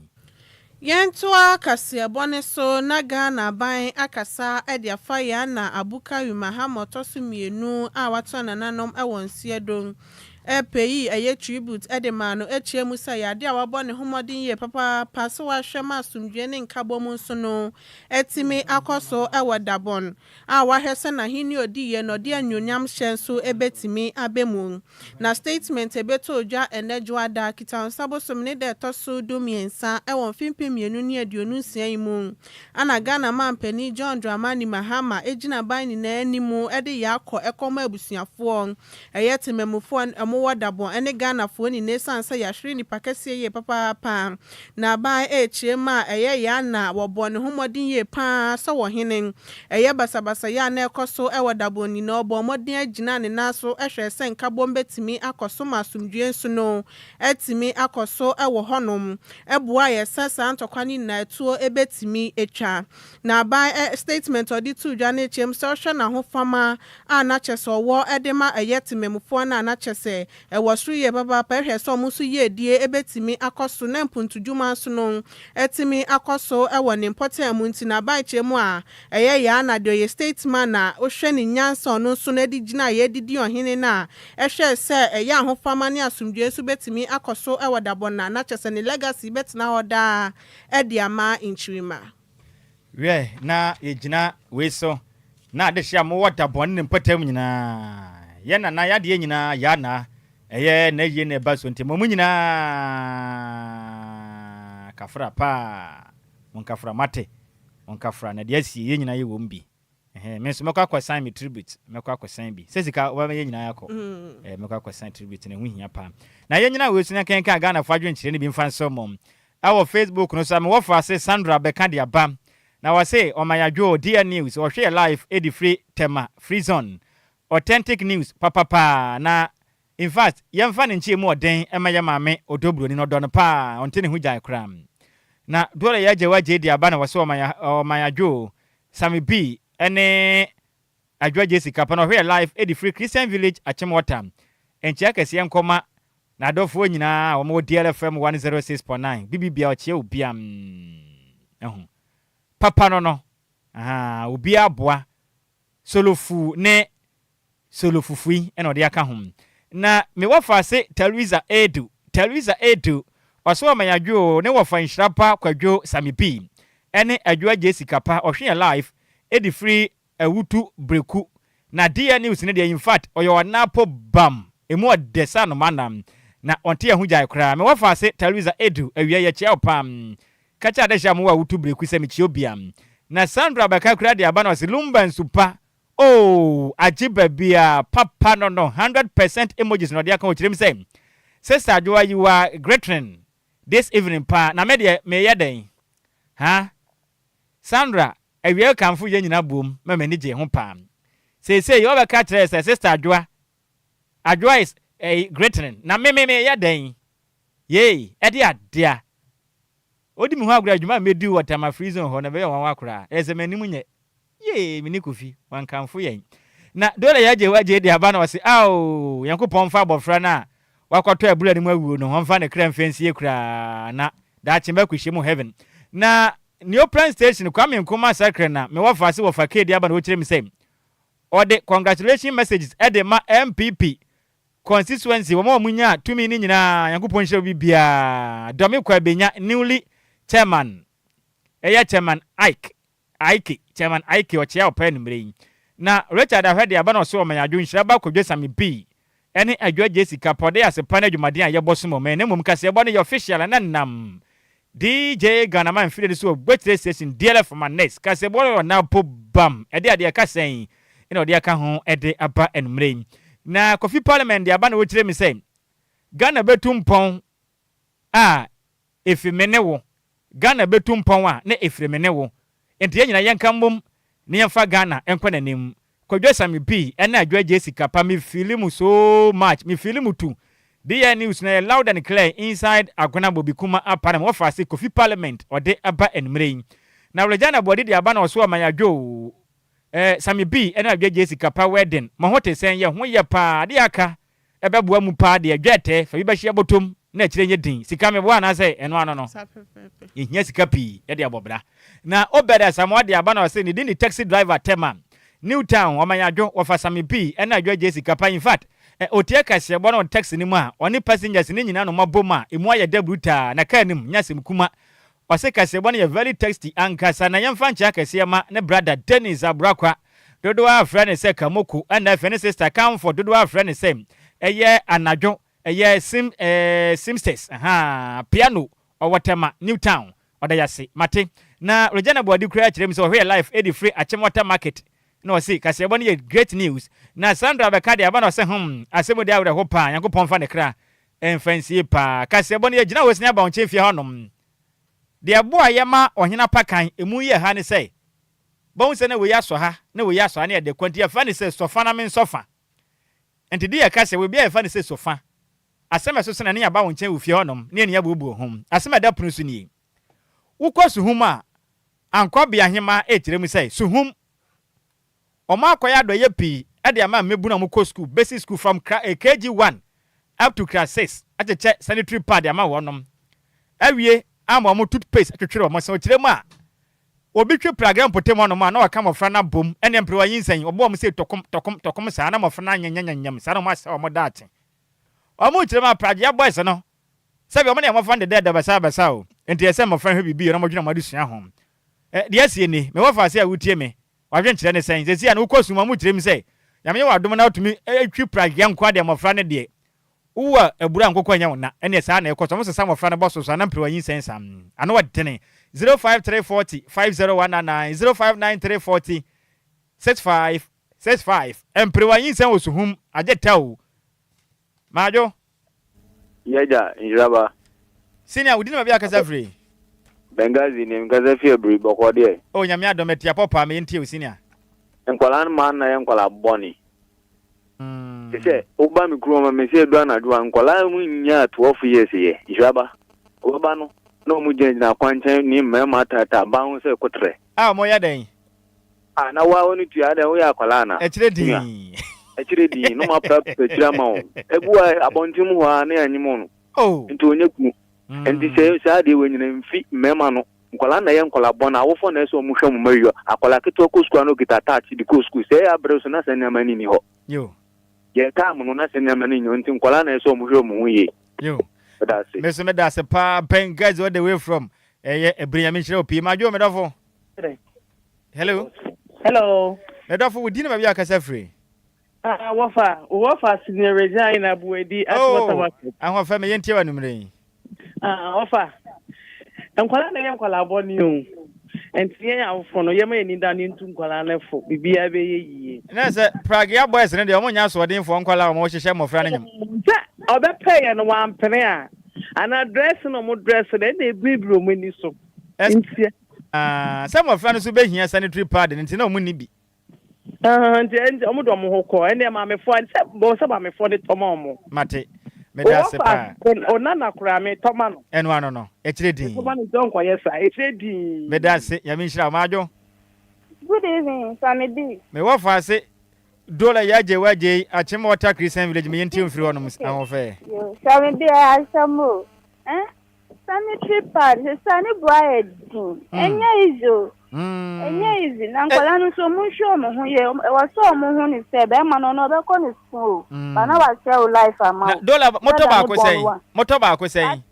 B: Yɛntoa kaseɛbɔ no so na Ghana aban akasa de afa Yana Abukari Mahama ɔtɔ so mmienu a watoa nananom wɔ nseɛdo pɛ yi ɛyɛ tribute de maa no kyerɛ mu sɛ ɛyɛ adeɛ a wabɔ ne ho mmɔden yie papaapa sɛ wahwɛ ma asomdwoeɛ ne nkabom nso no atumi akɔ so wɔ Dabon a wahwɛ sɛ n'ahenni a ɔdiiɛ no ɔde anuonyam hyɛ nso bɛtumi aba mu. Na statement a ɛbɛtɔɔ dwa ɛnnɛ Dwoada, Kitawonsa bosome ne da ɛtɔ so 13 wɔ mfe 2026 yi mu a na Ghana manpanin John Dramani Mahama gyina aban nyinaa anim de yɛ akɔ ɛkɔma abusuafoɔ, ɛyɛ temamufoɔ a wɔwɔ Dabon ne Ghanafoɔ nyinaa ɛsiane sɛ yɛahwere nnipa kɛseɛ yie papaapa. Na aban rekyerɛ mu a ɛyɛ ya na wɔbɔɔ ne ho mmɔden yie pa ara sɛ ɔhene. Ɛyɛ basabasayɛ a na ɛrekɔ so wɔ Dabon nyinaa, ɔbɔɔ mmɔden gyinaa ne nan so hwɛɛ sɛ nkabom bɛtumi akɔ so ma asomdwoeɛ nso no atumi akɔ so wɔ hɔnom. Ɛboaeɛ sɛ saa ntɔkwa no nyinaa atuo bɛtumi atwa. Na aban statement a ɔde too dwa no kyerɛ mu sɛ ɔhwɛ n'ahofama a na kyerɛ sɛ ɔwɔ de ma ɛyɛ temamufoɔ no a na kyerɛ sɛ sɛ ɛwɔ soro yie papaapa. Ɛhwɛ sɛ ɔmo nso yiedie ɛbɛtumi akɔ so na mpuntudwuma nso no ɛtumi akɔ so ɛwɔ ne mpɔtam mu. Nti n'aban mu a ɛyɛ yaa na deɛ ɔyɛ statesman a wohwɛ ne nyansa, ɔno nso no de gyina a yɛdidi ɔhene no a ɛhwɛ sɛ ɛyɛ ahofama ne asomdwoe nso bɛtumi akɔ so ɛwɔ Dabɔna, na kyerɛ sɛ ne legacy bɛtena hɔ daa ɛde ama nkyirima.
A: Wiɛ, na yɛgyina wei so na adehye a mowɔ Dabɔne ne mpɔtam nyinaa, yɛ nana yɛadeɛ nyinaa yɛ ana ɛyɛ na yie na ɛba so, nti mo mu nyinaa kafra paa, monkafra, mate, monkafra na deɛ asie yɛn nyinaa yɛ wɔ mu bi. Me nso mɛkɔ akɔsan me tribute, mɛkɔ akɔsan bi sɛ sika wɔbɛma yɛn nyinaa akɔ. Mɛkɔ akɔsan tribute na ɛho hia paa. Na yɛn nyinaa wei so na kenkan Ghanafoɔ adwenkyerɛ no bi mfa nsɔ mɔ ɛwɔ Facebook no so a mewɔ fa ase. Sandra bɛka de aba na wɔse ɔmayadwo DL News, ɔhwɛ yɛ live ɛdi firi Tema Free Zone, authentic news papapaa. Na in fact, yɛmfa ne nkyɛn mu ɔden ɛma yɛ maame ɔdɔ buroni no, ɔdɔ no paa, ɔnte ne ho gyae koraa. Na dɔla yɛ agye wagye di aba na wɔsɛ ɔmayadwo Sami B ɛne Adwoa Jessica pa na ɔhwɛ yɛ live ɛdi firi Christian Village, Achimota. Nkyia kɛseɛ nkɔma n'adɔfoɔ nyinaa a wɔwɔ DLFM 106.9 bibibia. Ɔkyea obia ɛho papa no aha, obiara aboa solofu ne solofufui ɛna ɔde aka ho. Na mewɔ fa ase Teresa Edu, Teresa Edu ɔso ɔmayadwo ne wɔfa nhyira pa Kwadwo Sami B ɛne Adwoa Jessica pa, ɔhwɛ yɛ live ɛdi firi Awutu Breku. Na DL News ne deɛ, in fact, ɔyɛ ɔnapo bam emu ɔdɛ sɛ anoma nam na ɔnte ɛho gyae koraa. Mewɔ fa ase Teresa Edu, awia yɛkyia wo pam kakyɛ adehyɛ a mowɔ Awutu Breku sɛ mekyia obia. Na Sandra bɛka kura de aba na ɔse Lumba nsupa oh, agye baabi a papa no 100% emojis na ɔde aka. Ɔkyerɛ mu sɛ Sister Adwoa, you are greeting this evening paa. Na me deɛ meyɛ dɛn ha? Sandra, awia kamfo yɛn nyinaa bom ma m'ani gye ho paa. Seesei wɔbɛka kyerɛ sɛ Sister Adwoa, Adwoa is greeting, na me me meyɛ dɛn? Yei ɛde adea odi mi ho agorɔ. Adwuma a mɛdi wɔ Tama Free Zone hɔ na ɛbɛyɛ wɔn koraa ɛyɛ sɛ m'anim nyɛ yee. Mene Kofi wankamfo yɛn na dole yɛagye wagye de aba na ɔse ao, Nyankopɔn mfa abɔfra no a wakɔtɔ abura no mu awuo no, ɔmfa ne kra mfa nsie koraa na daakye mbɛkɔhyɛ mu heaven. Na Neoplan Station, Kwame Nkrumah Circle, na mewɔ fa ase wɔfa keedi aba na wɔkyerɛ me sɛ ɔde congratulation messages ɛde ma NPP constituency wɔn a wɔn nya tumi ne nyinaa. Nyankopɔn nhyira bi biara. Dɔmi kɔ abenya newly chairman, ɛyɛ Chairman Ike Ike, Chairman Ike, ɔkyea ɔpɛ anumere yi. Na Richard ahwɛ de aba na ɔso ɔmanyadwo nhyira ba Kwadwo Sami B ɛne Adwoa Jessica pɔde asepa no adwumaden a yɛbɔ so mɔmɛ. Na mmom kaseɛbɔ no yɛ official na nam DJ Ghanaman mfiri no so wɔ Gbekyire Station, DLF Manes. Kaseɛbɔ no yɛ ɔnapo bam ɛde adeɛ ka sɛn ɛna ɔde aka ho ɛde aba anumere yi. Na Kofi Parliament de aba na wɔkyerɛ mi sɛ Ghana bɛtu mpɔn a efi me ne wo, Ghana bɛtu mpɔn a na efiri me ne wo, nti yɛn nyinaa yɛnka mbom na yɛmfa Ghana nkɔ n'anim. Kwadwo Sami B ɛna Adwoa Jessica pa, me feel mu so much, me feel mu too. DL News na yɛ loud and clear inside Agona Bobi Kuma aparam. Wɔfa ase Kofi Parliament ɔde aba anumere yi. Na Regina Bɔde de aba na ɔso ɔmayadwo Sami B ɛna Adwoa Jessica pa wedding mo ho te sɛn? Yɛ ho yɛ paa, adeɛ aka ɛbɛboa mu paa deɛ dwɛtɛ fa bi bɛhyɛ bɔtɔm na akyire nyɛ din sika meboa anaasɛ ɛno ano no yɛhia sika pii yɛde abɔ bra. Na Obed Asamoah de aba na ɔsɛ ne din de taxi driver, Tema New Town. Ɔmanyadwo wɔfa Sami B ɛna Adwoa Jessica pa. In fact, ɔtie kaseɛbɔ no taxi no mu a ɔne passengers ne nyinaa no mabɔ mu a emu ayɛ dɛ brutaa na kaa nim nyɛ asɛm kuma. Ɔsɛ kaseɛbɔ no yɛ very tasty ankasa. Na yɛmfa nkyɛn akɛseɛ ma ne brother Dennis Aburakwa, dodoɔ a frɛ ne sɛ Kamoko, ɛna afei ne sister Kamfo, dodoɔ a frɛ ne sɛ ɛyɛ anadwo, ɛyɛ sim simsters aha piano, ɔwɔ Tema New Town, ɔda yase mate. Na Regina Buadi kura kyerɛ mu sɛ ɔhwɛ yɛ live ɛdi firi Achimota Market na ɔse kaseɛbɔ no yɛ great news. Na Sandra bɛka de aba na ɔsɛ asɛm de awerɛho paa, Nyankopɔn fa ne kra ɛmfa nsie paa. Kaseɛbɔ no yɛgyina hɔ sini aba wo nkyɛn fie hɔnom deɛ ɛboa yɛ ma ɔhene apakan emu yɛ ha ne sɛ bɔhu sɛ na wei asɔ ha na wei asɔ ha ne yɛde kwanti yɛfa ne sɛ sɔfa na me nsɔfa. Nti de yɛka sɛ obi a yɛfa ne sɛ sɔfa asɛm ɛso so na ne yɛaba wo nkyɛn wɔ fie hɔnom ne yɛne yɛabuobuo ho. Asɛm a ɛda pono so nie: wokɔ Suhum a ankɔbea hema ɛkyerɛ mu sɛ Suhum ɔmo akɔyɛ adɔyɛ pii ɛde ama mmabunu a ɔmo kɔ school, basic school from KG1. up to class 6 akyekyɛ sanitary pad ama wɔnom awie ama wɔn toothpaste atwetwere wɔn se. Ɔkyerɛ mu a, obi twe pragra mpɔtam hɔnom a na waka mmɔfra no abom ne mperewa nyinsɛn, wɔbɔ wɔn sei tɔkom tɔkom tɔkom saa na mmɔfra no anyanyanyam saa na wɔasɛe wɔn daakye. Wɔn kyerɛ mu a, pragea boys no, sɛbi wɔn ne mmɔfra no deda basabasa o, enti ɛsɛ sɛ mmɔfra no hwɛ biribi yie na wɔdwene wɔn adesua ho. Ɛ, deɛ asie nie, me wɔfaase a wotie me, w'adwenkyerɛ ne sɛn? Seesei a na wokɔ sum a, wɔkyerɛ mu sɛ, Nyame yɛ w'adom na wotumi twi pragea nko ara deɛ mmɔfra no deɛ, Wowu a abura nkokɔ nyɛ wo na, ɛneɛ saa na ɛkɔ so, wɔsesa mmɔfra no bɔ so so a na mperewa nyinsɛn saa. Ano ɔdene. 05 340 50199 05 93 40 65 65 Mperewa nyinsɛn wɔ suhum, agye ta o. Madwo.
P: Yɛgya, nhyira ba.
A: Senior, wo din ne baabi a wokasa firi?
P: Benghazi nie, mekasa fi Aburi, bɔkɔɔ deɛ.
A: Oh Nyame adom, mete apɔ paa, meyɛ ntie wo senior.
P: Nkwadaa no maa no na yɛ nkwadaa bɔne. Te sɛ woba me kurom a mese edu anadwo a nkwadaa mu nyaa 12 years yɛ nhyira ba wɔbɛba no na wɔn gyinagyina akwankyɛn ne mmarima ataataa ban ho sɛ kotrɛ.
A: A wɔyɛ dɛn?
P: A na woa wo tua adɛn woyɛ akwadaa ana?
A: Ɛkyerɛ dinn.
P: Ɛkyerɛ dinn na wɔn apra akyire ama wɔn. Ebu a abɔnten mu hɔ a na yɛanyem wɔn.
A: Oh.
P: Nti wɔnyɛ kunu. Nti sɛ saa adeɛ wɔ nyina mfi mmarima no. Nkwadaa na ɛyɛ nkwadaa bɔne, awofoɔ na ɛsɛ wɔn hwɛ wɔn mma yie. Akwadaa ketewa kɔ sukuu a na ɔkita ataakye de kɔ sukuu. Sɛ ɛyɛ abere so na sɛ nneɛma no nni hɔ.
A: Yo.
P: Yɛ time no na sɛ nneɛma no nni hɔ nti nkwadaa na ɛsɛ wɔn hwɛ wɔn ho yie.
A: Yo.
P: Meda ase.
A: Me nso meda ase paa Benghazi all the way from ɛyɛ Ebire Nyame nhyira wo pii. Madwo me dɔfo. Hello.
Q: Hello.
A: Me dɔfo wo din ne baabi a kasa firi.
Q: Ah, wɔfa, wɔfa Senior Regina Buedi at
A: Oh,
Q: Watermarket.
A: ahoɔfɛ me yɛntie wɔ anummerɛ yi.
Q: Ah, wɔfa. Nkwadaa na ɛyɛ nkwadaa bɔne o. Nti yɛn awofo no, yɛma yɛn ani da ne ntu nkwadaa no fo. Biribiara bɛyɛ yie.
A: Na sɛ Pragea boys no deɛ wɔn nyɛ asoɔdenfoɔ nkwadaa a wɔn hyehyɛ mmɔfra no nyam.
Q: Sɛ ɔbɛpɛ yɛ no wampene a, anaa dress na wɔn dress no ɛna ebiribiri wɔn ani so. Nti.
A: Ah, sɛ mmɔfra no nso bɛhia sanitary pad no nti na wɔn nni bi.
Q: Ah, nti ɛnti ɔmo de ɔmo ho kɔ ɛnna maamefoɔ sɛ bɔn sɛ maamefoɔ de tɔma ɔmo.
A: Mate, meda ase paa.
Q: Onana koraa me tɔma no.
A: Ɛno ano no, ɛkyerɛ din.
Q: Tɔma no nti ɔnkɔyɛ saa, ɛkyerɛ din.
A: Meda ase, Nyame nhyira wo. Madwo.
R: Good evening, Sammy B.
A: Me wɔ faase Dola ya gye wa gyei Akyem Water Christian Village me yɛntie mfiri hɔ nom ahoɔfɛ.
R: Yo, Sammy B ɛyɛ asɛm o. Eh? Sanitary pad sesa ne bo ayɛ den. Ɛnyɛ easy o. Ɛnyɛ easy. Na nkwadaa no nso ɔmo nhwɛ ɔmo ho yie. Ɛwɔ sɛ ɔmo hu ne sɛ bɛrima no ɔno ɔbɛkɔ ne sukuu o. Ba na wasɛe wo life ama
A: Na
R: wo.
A: dollar motɔ
R: Brother ne
A: baako
R: bɔn
A: sɛn?
R: wa.
A: Motɔ baako sɛn?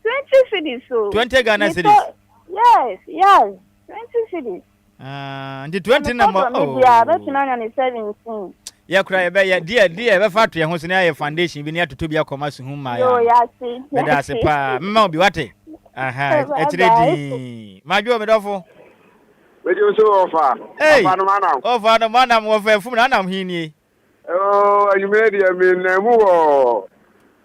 R: 20 cedis o.
A: 20 Ghana
R: Metɔ
A: cedis.
R: yes yes 20 cedis.
A: Ah, nti
R: Na
A: 20 na
R: metɔ
A: mɔ
R: dɔ me deɛ a
A: oh.
R: mɛtumi anya ne 17.
A: Yɛ kora yɛbɛyɛ deɛ deɛ yɛbɛfa ato yɛn ho so na yɛayɛ foundation bi na yɛatoto bi akɔma suhum mmaeɛ
R: Yo
A: ano.
R: yate
A: Meda ase
R: yate.
A: paa. Mema wo bi wate. Aha,
R: Bye
A: ɛkyerɛ
R: bye.
A: din. Madwo me dɔfo.
S: Mede wo so wɔfa.
A: Hey,
S: Ɔfa no manam.
A: ɔfa no manam wɔfa afum na anam he nie.
S: Oh, anwummerɛ deɛ menam mu wɔ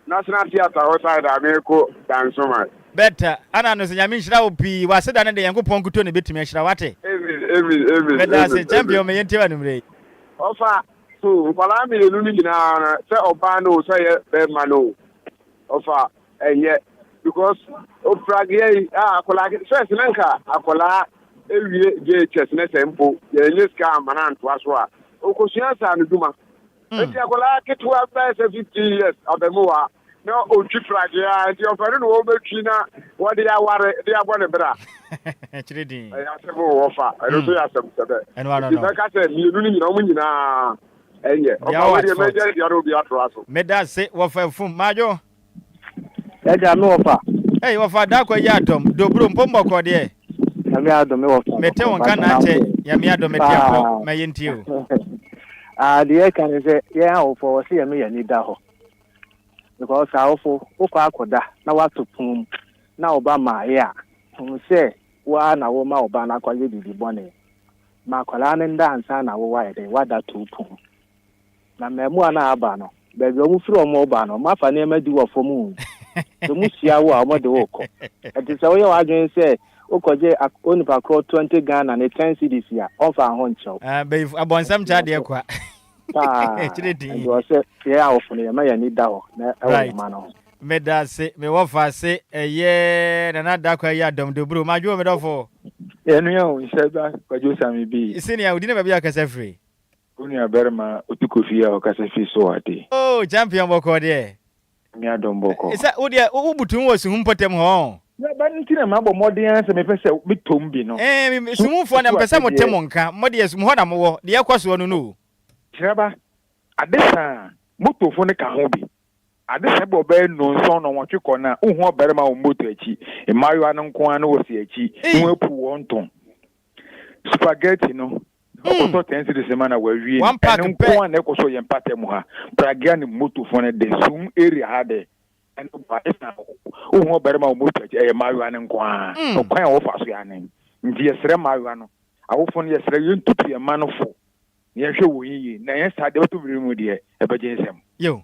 S: National Theatre hɔ side a mekɔ Dansoman.
A: Bɛta, ana no sɛ Nyame nhyira wo pii, w'aseda no de Nyankopɔn nkutoo na ɛbɛtumi ahyira wo, wate?
S: Amen, amen, amen,
A: Meda ase,
S: amen,
A: champion
S: amen.
A: me yɛntie wo anwummerɛ yi.
S: Ɔfa, hmm, nkwadaa mmienu no nyinaa no, sɛ ɔbaa no o, sɛ ɛyɛ bɛrima no o, ɔfa, ɛnyɛ because oprageɛ yi a akwadaa first na nka akwadaa ewie JHS ne sɛ mpo yɛnyɛ sika ama no antoa so a okosua saa no dwuma hmm. nti akwadaa ketewa bɛyɛ sɛ 15 years abɛmowa na otwi prageɛ a nti ɔfɛ no na wɔbɛtwi na wɔde aware de abɔ ne bra ɛyɛ asɛm wɔ fa ɛno nso yɛ asɛm sɛbɛ nti mɛka sɛ mmienu no nyinaa wɔn nyinaa ɛnyɛ ɔfa wei deɛ mɛgya deɛ no obi atoa so
A: meda se wɔfa fum madwo
T: Ɛgya me wɔfa.
A: Ei wɔfa dakwa yi adɔm dobro mpo mbɔkɔ deɛ.
T: Nyame adom me wɔfa.
A: Mete wo nka na akyɛ Nyame adom mete apɔ ma yɛntie o.
T: Ah deɛ ɛka ne sɛ yɛn awofo wɔ sɛ yɛn yɛn ani da hɔ because awofo wokɔ akɔda na wato pon mu na wo ba maayɛ a hunu sɛ wo ara na woma wo ba no akɔyɛ biribi bɔne ma akwadaa no nda ansa na wo wayɛ dɛn wada to pon mu. Na mmaamua no a aba no, baabi a wɔfiri wɔn reba no, wɔafa nneɛma di wɔ fam o. Sɛ wɔhyia wo a, wɔde wo rekɔ. Ɛnti sɛ woyɛ w'adwene sɛ wokɔgye onipa korɔ 20 Ghana ne 10 cedis a, ɔmfa ho nkyɛ wo.
A: Ah, bayifo, abɔnsam kyɛ adeɛ kwa.
T: Paa,
A: Kyerɛ din.
T: ɛnti wɔ sɛ yɛn awofo no, yɛma yɛn ani da hɔ na ɛwɔ
A: Right.
T: yɛn mma no ho.
A: Meda ase, me wɔfa ase, ɛyɛ Nana Adakwa yi adɔm dobro. Madwo, me dɔfo.
U: Yɛnua o, nhyɛ ba Kwadwo Sami bi.
A: Senior, wo din ne baabi a wokasa firi?
U: Wo nua barima Otu Kofi a ɔkasa fi Soade.
A: Oh champion bɔkɔɔ deɛ.
U: Nyame adom bɔkɔɔ.
A: Sɛ wo deɛ wo butu mu wɔ suhum mpɔtam hɔ ɔn.
U: Yeah, but nti na mabɔ mmɔden ara sɛ mepɛ sɛ metɔ mu bi no.
A: Ɛɛ, suhumfoɔ na mepɛ sɛ mote mo nka. Mo deɛ mo hɔ na mowɔ. Deɛ ɛkɔ soɔ no no o.
U: Kyerɛba, ade sa a, motofo no ka ho bi. Ade sa bɔ bɛyɛ nnɔnson, nnɔnwɔtwe kɔ no a, wonhu ɔbarima wɔ moto akyi. Mmaayewa no nko ara na wɔsi akyi na wɔapuw wɔn to. Spaghetti no, ɔkɔtɔ ten cedis ma na wawie no.
A: One pack
U: Ɛno
A: pɛ.
U: nko ara na ɛkɔ so wɔ yɛn mpata mu ha. Pragea ne motofo no de, sum area ha de, ɛno bɔ ade sa a, wonhu ɔbarima wɔ moto akyi. Ɛyɛ mmaayewa no nko ara. Ɔkwan a wɔfa so yɛ anen. Nti yɛsrɛ mmaayewa no, awofo no, yɛsrɛ yɛntutu yɛn mma no fo. Na yɛnhwɛ wɔn yiye, na ɛnyɛ saa de, ɛbɛtɔ mmere bi mu deɛ, ɛbɛgye nsam.
A: Yiw,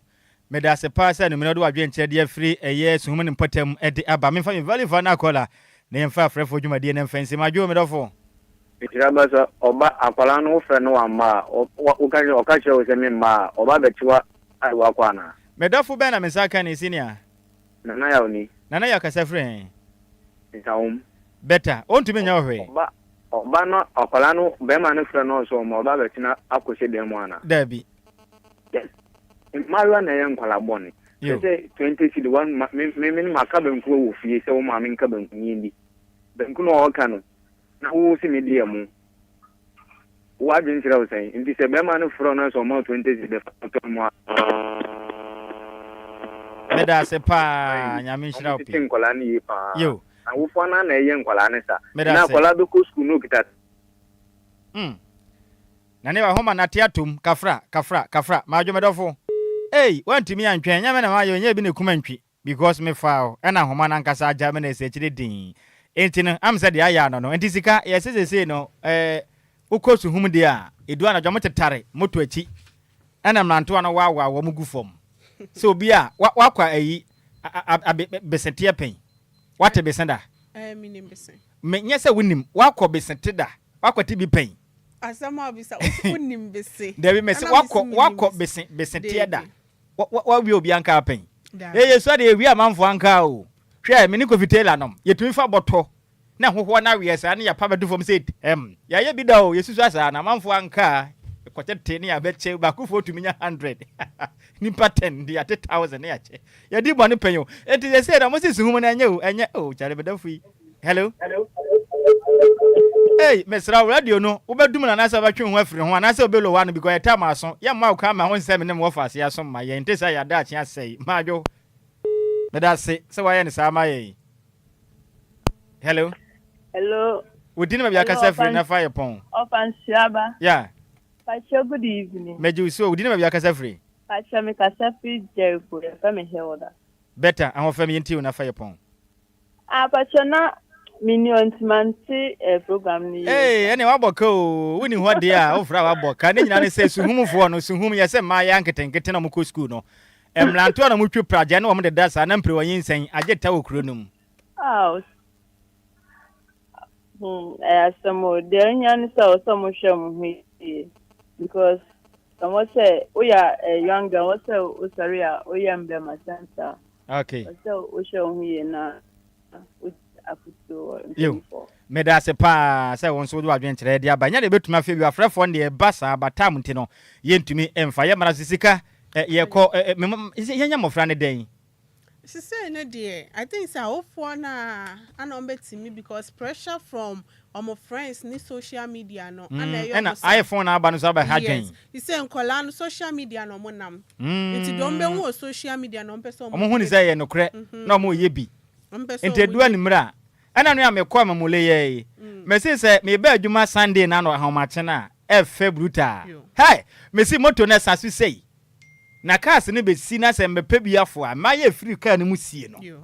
A: meda ase paa sɛ anwummere wode w'adwenkyerɛ de afiri ɛyɛ suhum ne mpɔtam de aba. Memfa me value fa no akɔla na yɛmfa afrɛfoɔ dwumadie no mfa nsi. Madwo, me dɔfo.
P: Mekyerɛ ba sɛ ɔba akwadaa no wofrɛ no wamma a, woka kyerɛ ɔka kyerɛ wo sɛ memma a, ɔba bɛkye wo ade wo akɔ anaa?
A: Me dɔfo bɛn na me nsa aka ne senior?
P: Nana Yaw ni.
A: Nana Yaw kasa firi he?
P: Nsawom.
A: Better, ontumi nyɛ wo hwee.
P: Ɔba ɔba no akwadaa no bɛrima no frɛ no sɛ ɔma ɔba bɛtena akɔhyɛ dan mu anaa?
A: Daabi.
P: Yes. Mmaayewa na ɛyɛ nkwadaa bɔne.
A: Yo.
P: Sɛ sɛ 20 cedi one ma me me me maka banku wɔ fie sɛ wo maame nka banku ni ndi. Banku na ɔka no na wo si me deɛ mo. Wo adwene kyerɛ wo sɛn? Nti sɛ bɛrima no frɛ wo na sɛ ɔma wo 20 cedi bɛfa tɔ mu a.
A: Meda ase paa Nyame nhyira wo
P: Wɔn tete
A: pii.
P: nkwadaa no yie paa.
A: Yo.
P: Awofoɔ no ara na ɛyɛ nkwadaa no saa.
A: Meda
P: Na
A: ase.
P: akwadaa bɛkɔ sukuu na okita.
A: Mm. Nane wahoma nate atom kafra kafra kafra madwo medɔfo ei wantumi antwɛn nyɛ me na mayɛ onyɛ bi na ekum antwi because me faa wo ɛna nhoma no ankasa agya me na ɛsi akyire dinn enti no am sɛ deɛ ayɛ ano no enti sika yɛse sesei no eh wokɔ suhum deɛ a edu anadwo ɔmo tetare moto akyi ɛna mmerantewa no waawaa wɔn gu fam sɛ obi a wa wakɔ ayi a a a be beseteɛ pɛn wate bese da
B: Ɛɛ menim bese.
A: me nyɛ sɛ wonim wakɔ besete da wakɔ te bi pɛn.
B: Asɛm a wobisa wo se wonim bese.
A: Dabi mese
B: Ɛna mese
A: wakɔ
B: menim
A: wakɔ
B: bese.
A: bese beseteɛ da
B: Dabi.
A: Wa wa wawie obi ankaa pɛn.
B: Dabi.
A: Ee yɛsua deɛ yɛwie amanfoɔ ankaa o. Hwɛ me ne Kofi Taylor nom yɛtumi fa bɔtɔ na hohoɔ no aweɛ saa ne yɛapa bɛto fam sɛ tɛm. Yɛayɛ bi da o yɛsusua saa na amanfoɔ ankaa kɔtete ne yɛabɛkyɛ baakofoɔ tumi nya 100 nipa 10 de yɛate 1000 ne yɛakyɛ. Yɛdi bɔne pɛn o. Enti sɛsei no mo se suhum no ɛnyɛ o ɛnyɛ o kyale medɔfo yi. Hello. Hey, mesrɛ wo radio no wobɛdum no anaasɛ wobɛtwe ho afiri ho anaasɛ wobɛlowa no because yɛtaa mo aso yɛmma wo kwan ma wo nsɛ me ne me wɔfa ase aso mma yɛn nte sɛ yɛn adaakye asɛe maadwo meda ase sɛ woayɛ no saa ma yɛn Hello.
C: Hello.
A: Wo din ma bi akasa firi na fa yɛ pɔn.
C: Ɔfa nsuaba.
A: Yeah.
C: Pacho good evening.
A: Mɛgye wo so wo din ma bi akasa firi.
C: Pacho me kasa firi Jericho yɛfrɛ me Hilda.
A: Better ahofam yɛntie wo na fa yɛ pɔn.
C: Ah pacho na menni hɔ nti mante eh, program no yie.
A: Ee, ɛne wabɔ ka oo, wonni hɔ deɛ a wofrɛ a wabɔ ka. Ne nyinaa ne sɛ suhumfoɔ no, suhum yɛ sɛ mmaayɛ nketenkete na wɔkɔ sukuu no. Mmerantewa na wɔtwi pragya ne wɔn deda saa na mpire wɔn nyinsɛn agye ta wɔ kuro no mu.
C: Ah, hmm, ɛyɛ asɛm o. Deɛ ohia ne sɛ ɔsɛ mo hwɛ mo ho yie because ɛwɔ sɛ woyɛ eh, young girl, ɛwɔ sɛ wosɔre a woyɛ mbɛma sɛnsa.
A: Okay.
C: Ɔsɛ wohwɛ wo ho yie na wodi afotuo wɔ
A: Yo,
C: mpanyinfoɔ.
A: meda ase paa sɛ wo nso wode w'adwenkyerɛ de aba. Ɛnyɛ deɛ ɛbɛtumi afei bio, afrɛfoɔ no deɛ ɛba saa but time nti no yɛntumi mfa. Yɛ mmara so sika ɛ, yɛkɔ ɛ, ɛ, mem- yɛnyɛ mmɔfra no dɛn?
B: Sisei no deɛ I think sɛ awofoɔ no a ana wɔn bɛtumi because pressure from wɔn friends ne social media no ana ɛyɛ
A: Ɛna
B: wɔn saa.
A: iPhone aba no nso abɛha
B: Yes,
A: dwen.
B: sisei nkwadaa no social media na wɔn nam nti deɛ wɔn bɛhu wɔ social media na wɔn pɛ sɛ
A: Wɔn hu no sɛ ɛyɛ nokorɛ na wɔn reyɛ bi.
B: Wɔn pɛ sɛ
A: Nti
B: wɔn
A: edu
B: yɛ.
A: anwummerɛ a, ɛna no a mekɔ Amamule yɛ yi, mese sɛ meba adwuma Sunday no ano ahomakye no a, ɛfɛ brutal. Hey! Mesi moto no ɛsa so sei. Na cars no bɛsi na sɛ mebɛpɛ bi afo a, mmaa yɛ firi car no mu sie no. Kyerɛ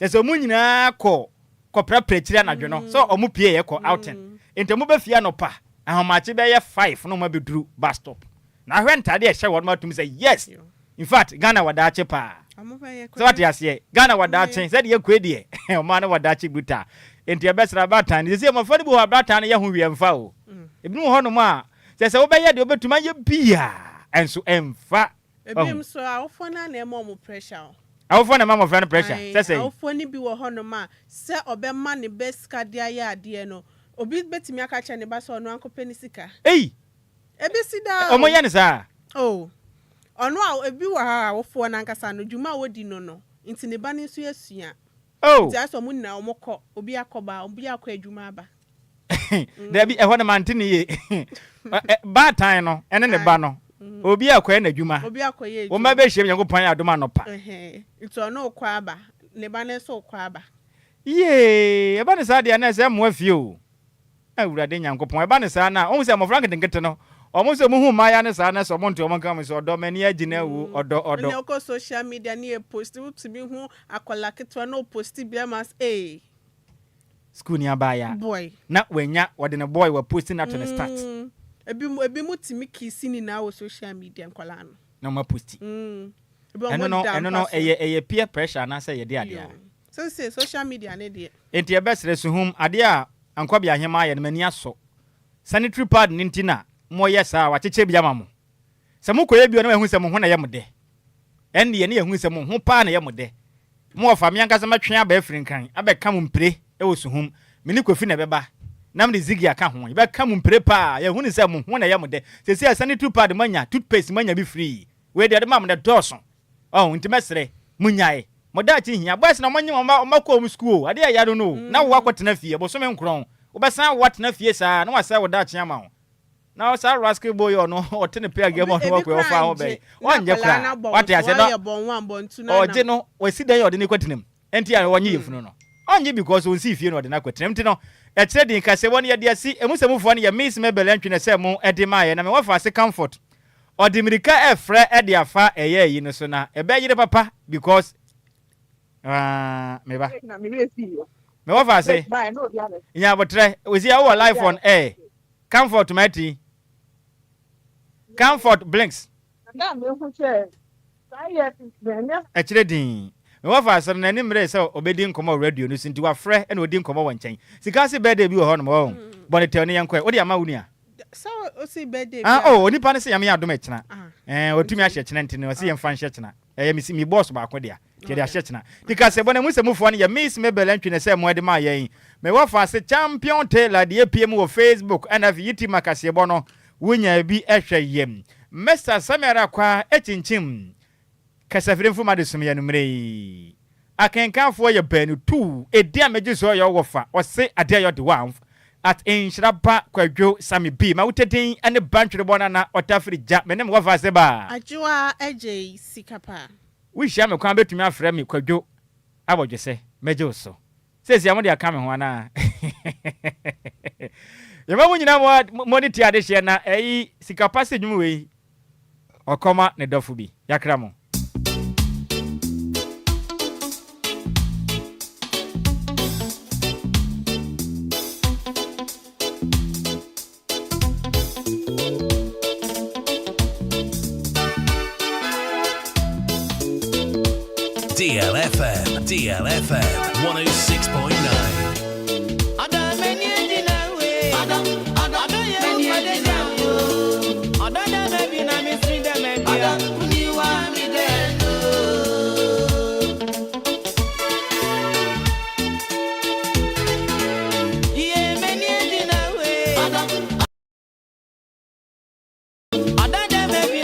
A: sɛ wɔn nyinaa kɔ kɔprapra akyiri anadwo no, sɛ wɔn pie yɛ kɔ outing. Nti wɔn bɛ fie anɔpa, ahomakye bɛyɛ 5 na wɔn abɛduru bus stop. Na ahwɛ ntaade a ɛhyɛ wɔn atum sɛ yes, in fact Ghana wɔ daakye paa. Sɛ wate aseɛ, Ghana wɔ daakye, sɛdeɛ yɛkɔ yi deɛ, ɔman no wɔ daakye brutal. Nti yɛbɛsrɛ abaatan no, seesei mmɔfra no bi wɔ hɔ a abaatan no yɛ ho hwee ɛmfa o. Ebinom wɔ hɔnom a, kyerɛ sɛ wobɛyɛ deɛ wobɛtumi ayɛ biara nso ɛmfa.
B: Ebinom nso awofoɔ no ara na ɛma wɔn pressure o.
A: Awofoɔ na ɛma mmɔfra no pressure,
B: Ae,
A: sɛ sɛn?
B: awofoɔ no bi wɔ hɔnom a, sɛ ɔbɛma ne ba sika de ayɛ adeɛ no, obi bɛtumi aka akyerɛ ne ba sɛ ɔno ara nkɔpɛ ne sika.
A: Ei!
B: Ebesi daa o.
A: Wɔyɛ no saa?
B: Oh. Ɔno a ebi wɔ hɔ a awofoɔ no ankasa no dwuma a wɔdi no no nti ne ba no nso asua.
A: Oh!
B: Nti ayɛ sɛ wɔn nyinaa wɔkɔ, obi akɔ ba, obi akɔ adwuma aba.
A: Dabi, ɛhɔ no mante no yie. Baatan no ne ne ba no, obi akɔyɛ n'adwuma.
B: Obi akɔyɛ adwuma.
A: Wɔn ba bɛhyiam Nyankopɔn ayɛ adom anɔpa.
B: Nti ɔno rekɔ aba, ne ba no nso rekɔ aba.
A: Yee! Ɛba no saa deɛ a na ɛsɛ mmoa fie o. Awurade Nyankopɔn, ɛba no saa no a, wohu sɛ mmɔfra nketenkete no, wɔn nso wɔhu mmayewa no saa na sɛ wɔnte wɔn nka wɔn sɛ, Ɔdɔ, m'ani agye na awu, ɔdɔ, ɔdɔ.
B: Ɛnna wokɔ social media ne yɛ post, wotumi hu akwadaa ketewa na ɔposti bi ama sɛ ee.
A: Sukuuni abaayewa.
B: Boy.
A: Na wanya, wɔde ne boy, waposti no ato ne start.
B: Ebi ebi mo tumi kisi nyinaa wɔ social media nkwadaa no.
A: Na wɔn aposti.
B: Ebi wɔn
A: Ɛno no,
B: da
A: ɛno no,
B: mpa so.
A: ɛyɛ, ɛyɛ peer pressure anaasɛ ɛyɛ de adeɛ a?
B: Sese social media ne deɛ.
A: Enti yɛbɛsrɛ suhum, adeɛ a Ankɔbea Ahemaa yɛ no m'ani asɔ. Sanitary pad no nti na moyɛ saa a, wakyekyɛ bi ama mo. Sɛ mokɔyɛ bio na wahu sɛ mo ho na ɛyɛ mo dɛ. Ɛndeɛ na yɛahu sɛ mo ho paa na ɛyɛ mo dɛ. Mo wɔfa, me ankasa mɛtwe aba afiri Nkran abɛka mo mpire wɔ suhum. Me ne Kofi na ɛbɛba na mede Ziggy aka ho. Yɛbɛka mo mpire paa. Yɛahunu sɛ mo ho na ɛyɛ mo dɛ. Seesei a sanitary pad moanya, toothpaste moanya bi free. Wei deɛ ɔde maa mo no ɛdɔɔso. Ɔho nti mɛsrɛ mo nyae. Mo daakye hia. Boys no ɔmo nye wɔn mma kɔ wɔn sukuu o. Adeɛ a ɛya no no o. Na wo akɔ tena fie bosome nkorɔn. Wobɛsan awo atena fie saa na wasɛe wo daakye ama wo. Na saa rascal boy yi ɔno ɔte ne pɛ agya mu ɔno
B: Ebi
A: ɔkɔ ɔfa
B: koraa
A: ho
B: ngye
A: bɛn.
B: na
A: Ɔnyɛ
B: akwadaa
A: koraa.
B: no abɔ wo
A: Wate
B: so
A: aseɛ na
B: wayɛ bɔn one bɔn two na
A: ɔgye
B: nam.
A: no wasi dan a ɔde no kɔ tena mu. Nti a ɔnye yafunu no. Ɔnye because onsii fie na ɔde no akɔtena mu nti no ɛkyerɛ din ka sɛ wɔn yɛde asi emu sɛ mufoɔ no yɛ Miss Mabel Antwi na ɛsɛ mo de maeɛ na me wɔfa ase Comfort ɔde mirika ɛfrɛ de afa ɛyɛ ayi no so na ɛbɛ yere papa because ah me ba me wɔfa ase nya abotrɛ osi a wowɔ life on air Comfort mati Comfort blinks.
E: Na mehu sɛ saa yɛ ɛnyɛ.
A: Ɛkyerɛ dinn. Me wɔfa asɛm no, n'ani mmeree sɛ ɔbɛdi nkɔmmɔ wɔ radio no so nti wafrɛ na ɔdi nkɔmmɔ wɔ nkyɛn. Sika ase birthday bi wɔ hɔnom, ɔɔ, bɔ no tɛw na yɛnkɔ ɛ. Wode ama wo nua?
B: Sɛ ose birthday bi
A: Ah,
B: a.
A: oh, onipa no se Nyame yɛ adom ɛkyena.
B: Ah.
A: Ɛɛ, watumi ahyɛ kyena nti no, ɔse yɛmfa nhyɛ kyena. Ɛyɛ me, me boss baako dea. Nti yɛde ahyɛ kyena. Nti kasɛbɔ no, ɛmu sɛ mufoɔ no yɛ Miss Mabel Antwi na ɛsɛ mo de maa yɛn. Me wɔfa ase Champion Taylor deɛ pie mu wɔ Facebook ɛna afei Yitima kaseɛbɔ no, Wonyaa bi hwɛ yɛ. Mister Samuel Akwa kyinkyim kasafiri mfom adesua yi anwummere yi. Akenkanfoɔ yɛ baanu tuu edin a megye so yɛ ɔwɔfa ɔse adeɛ yɛ ɔde wa at nhyira ba kwadwo Sammy B ma wotɛ din ne ba ntwerebɔ nana ɔtafiri gya me ne me wɔfa ase ba.
B: Adwoa Adjei sika pa.
A: Wohyia me kwan bɛtumi afrɛ me kwadwo abɔdwesɛ mɛgye wo so. Seesei a mode aka me ho anaa? Yɛma mo nyinaa mo mo ani tua adehyeɛ na ɛyi sika pa sɛ dwuma wei ɔkɔma ne dɔfo bi. Yakra mo.
D: DLFM, DLFM 106.9.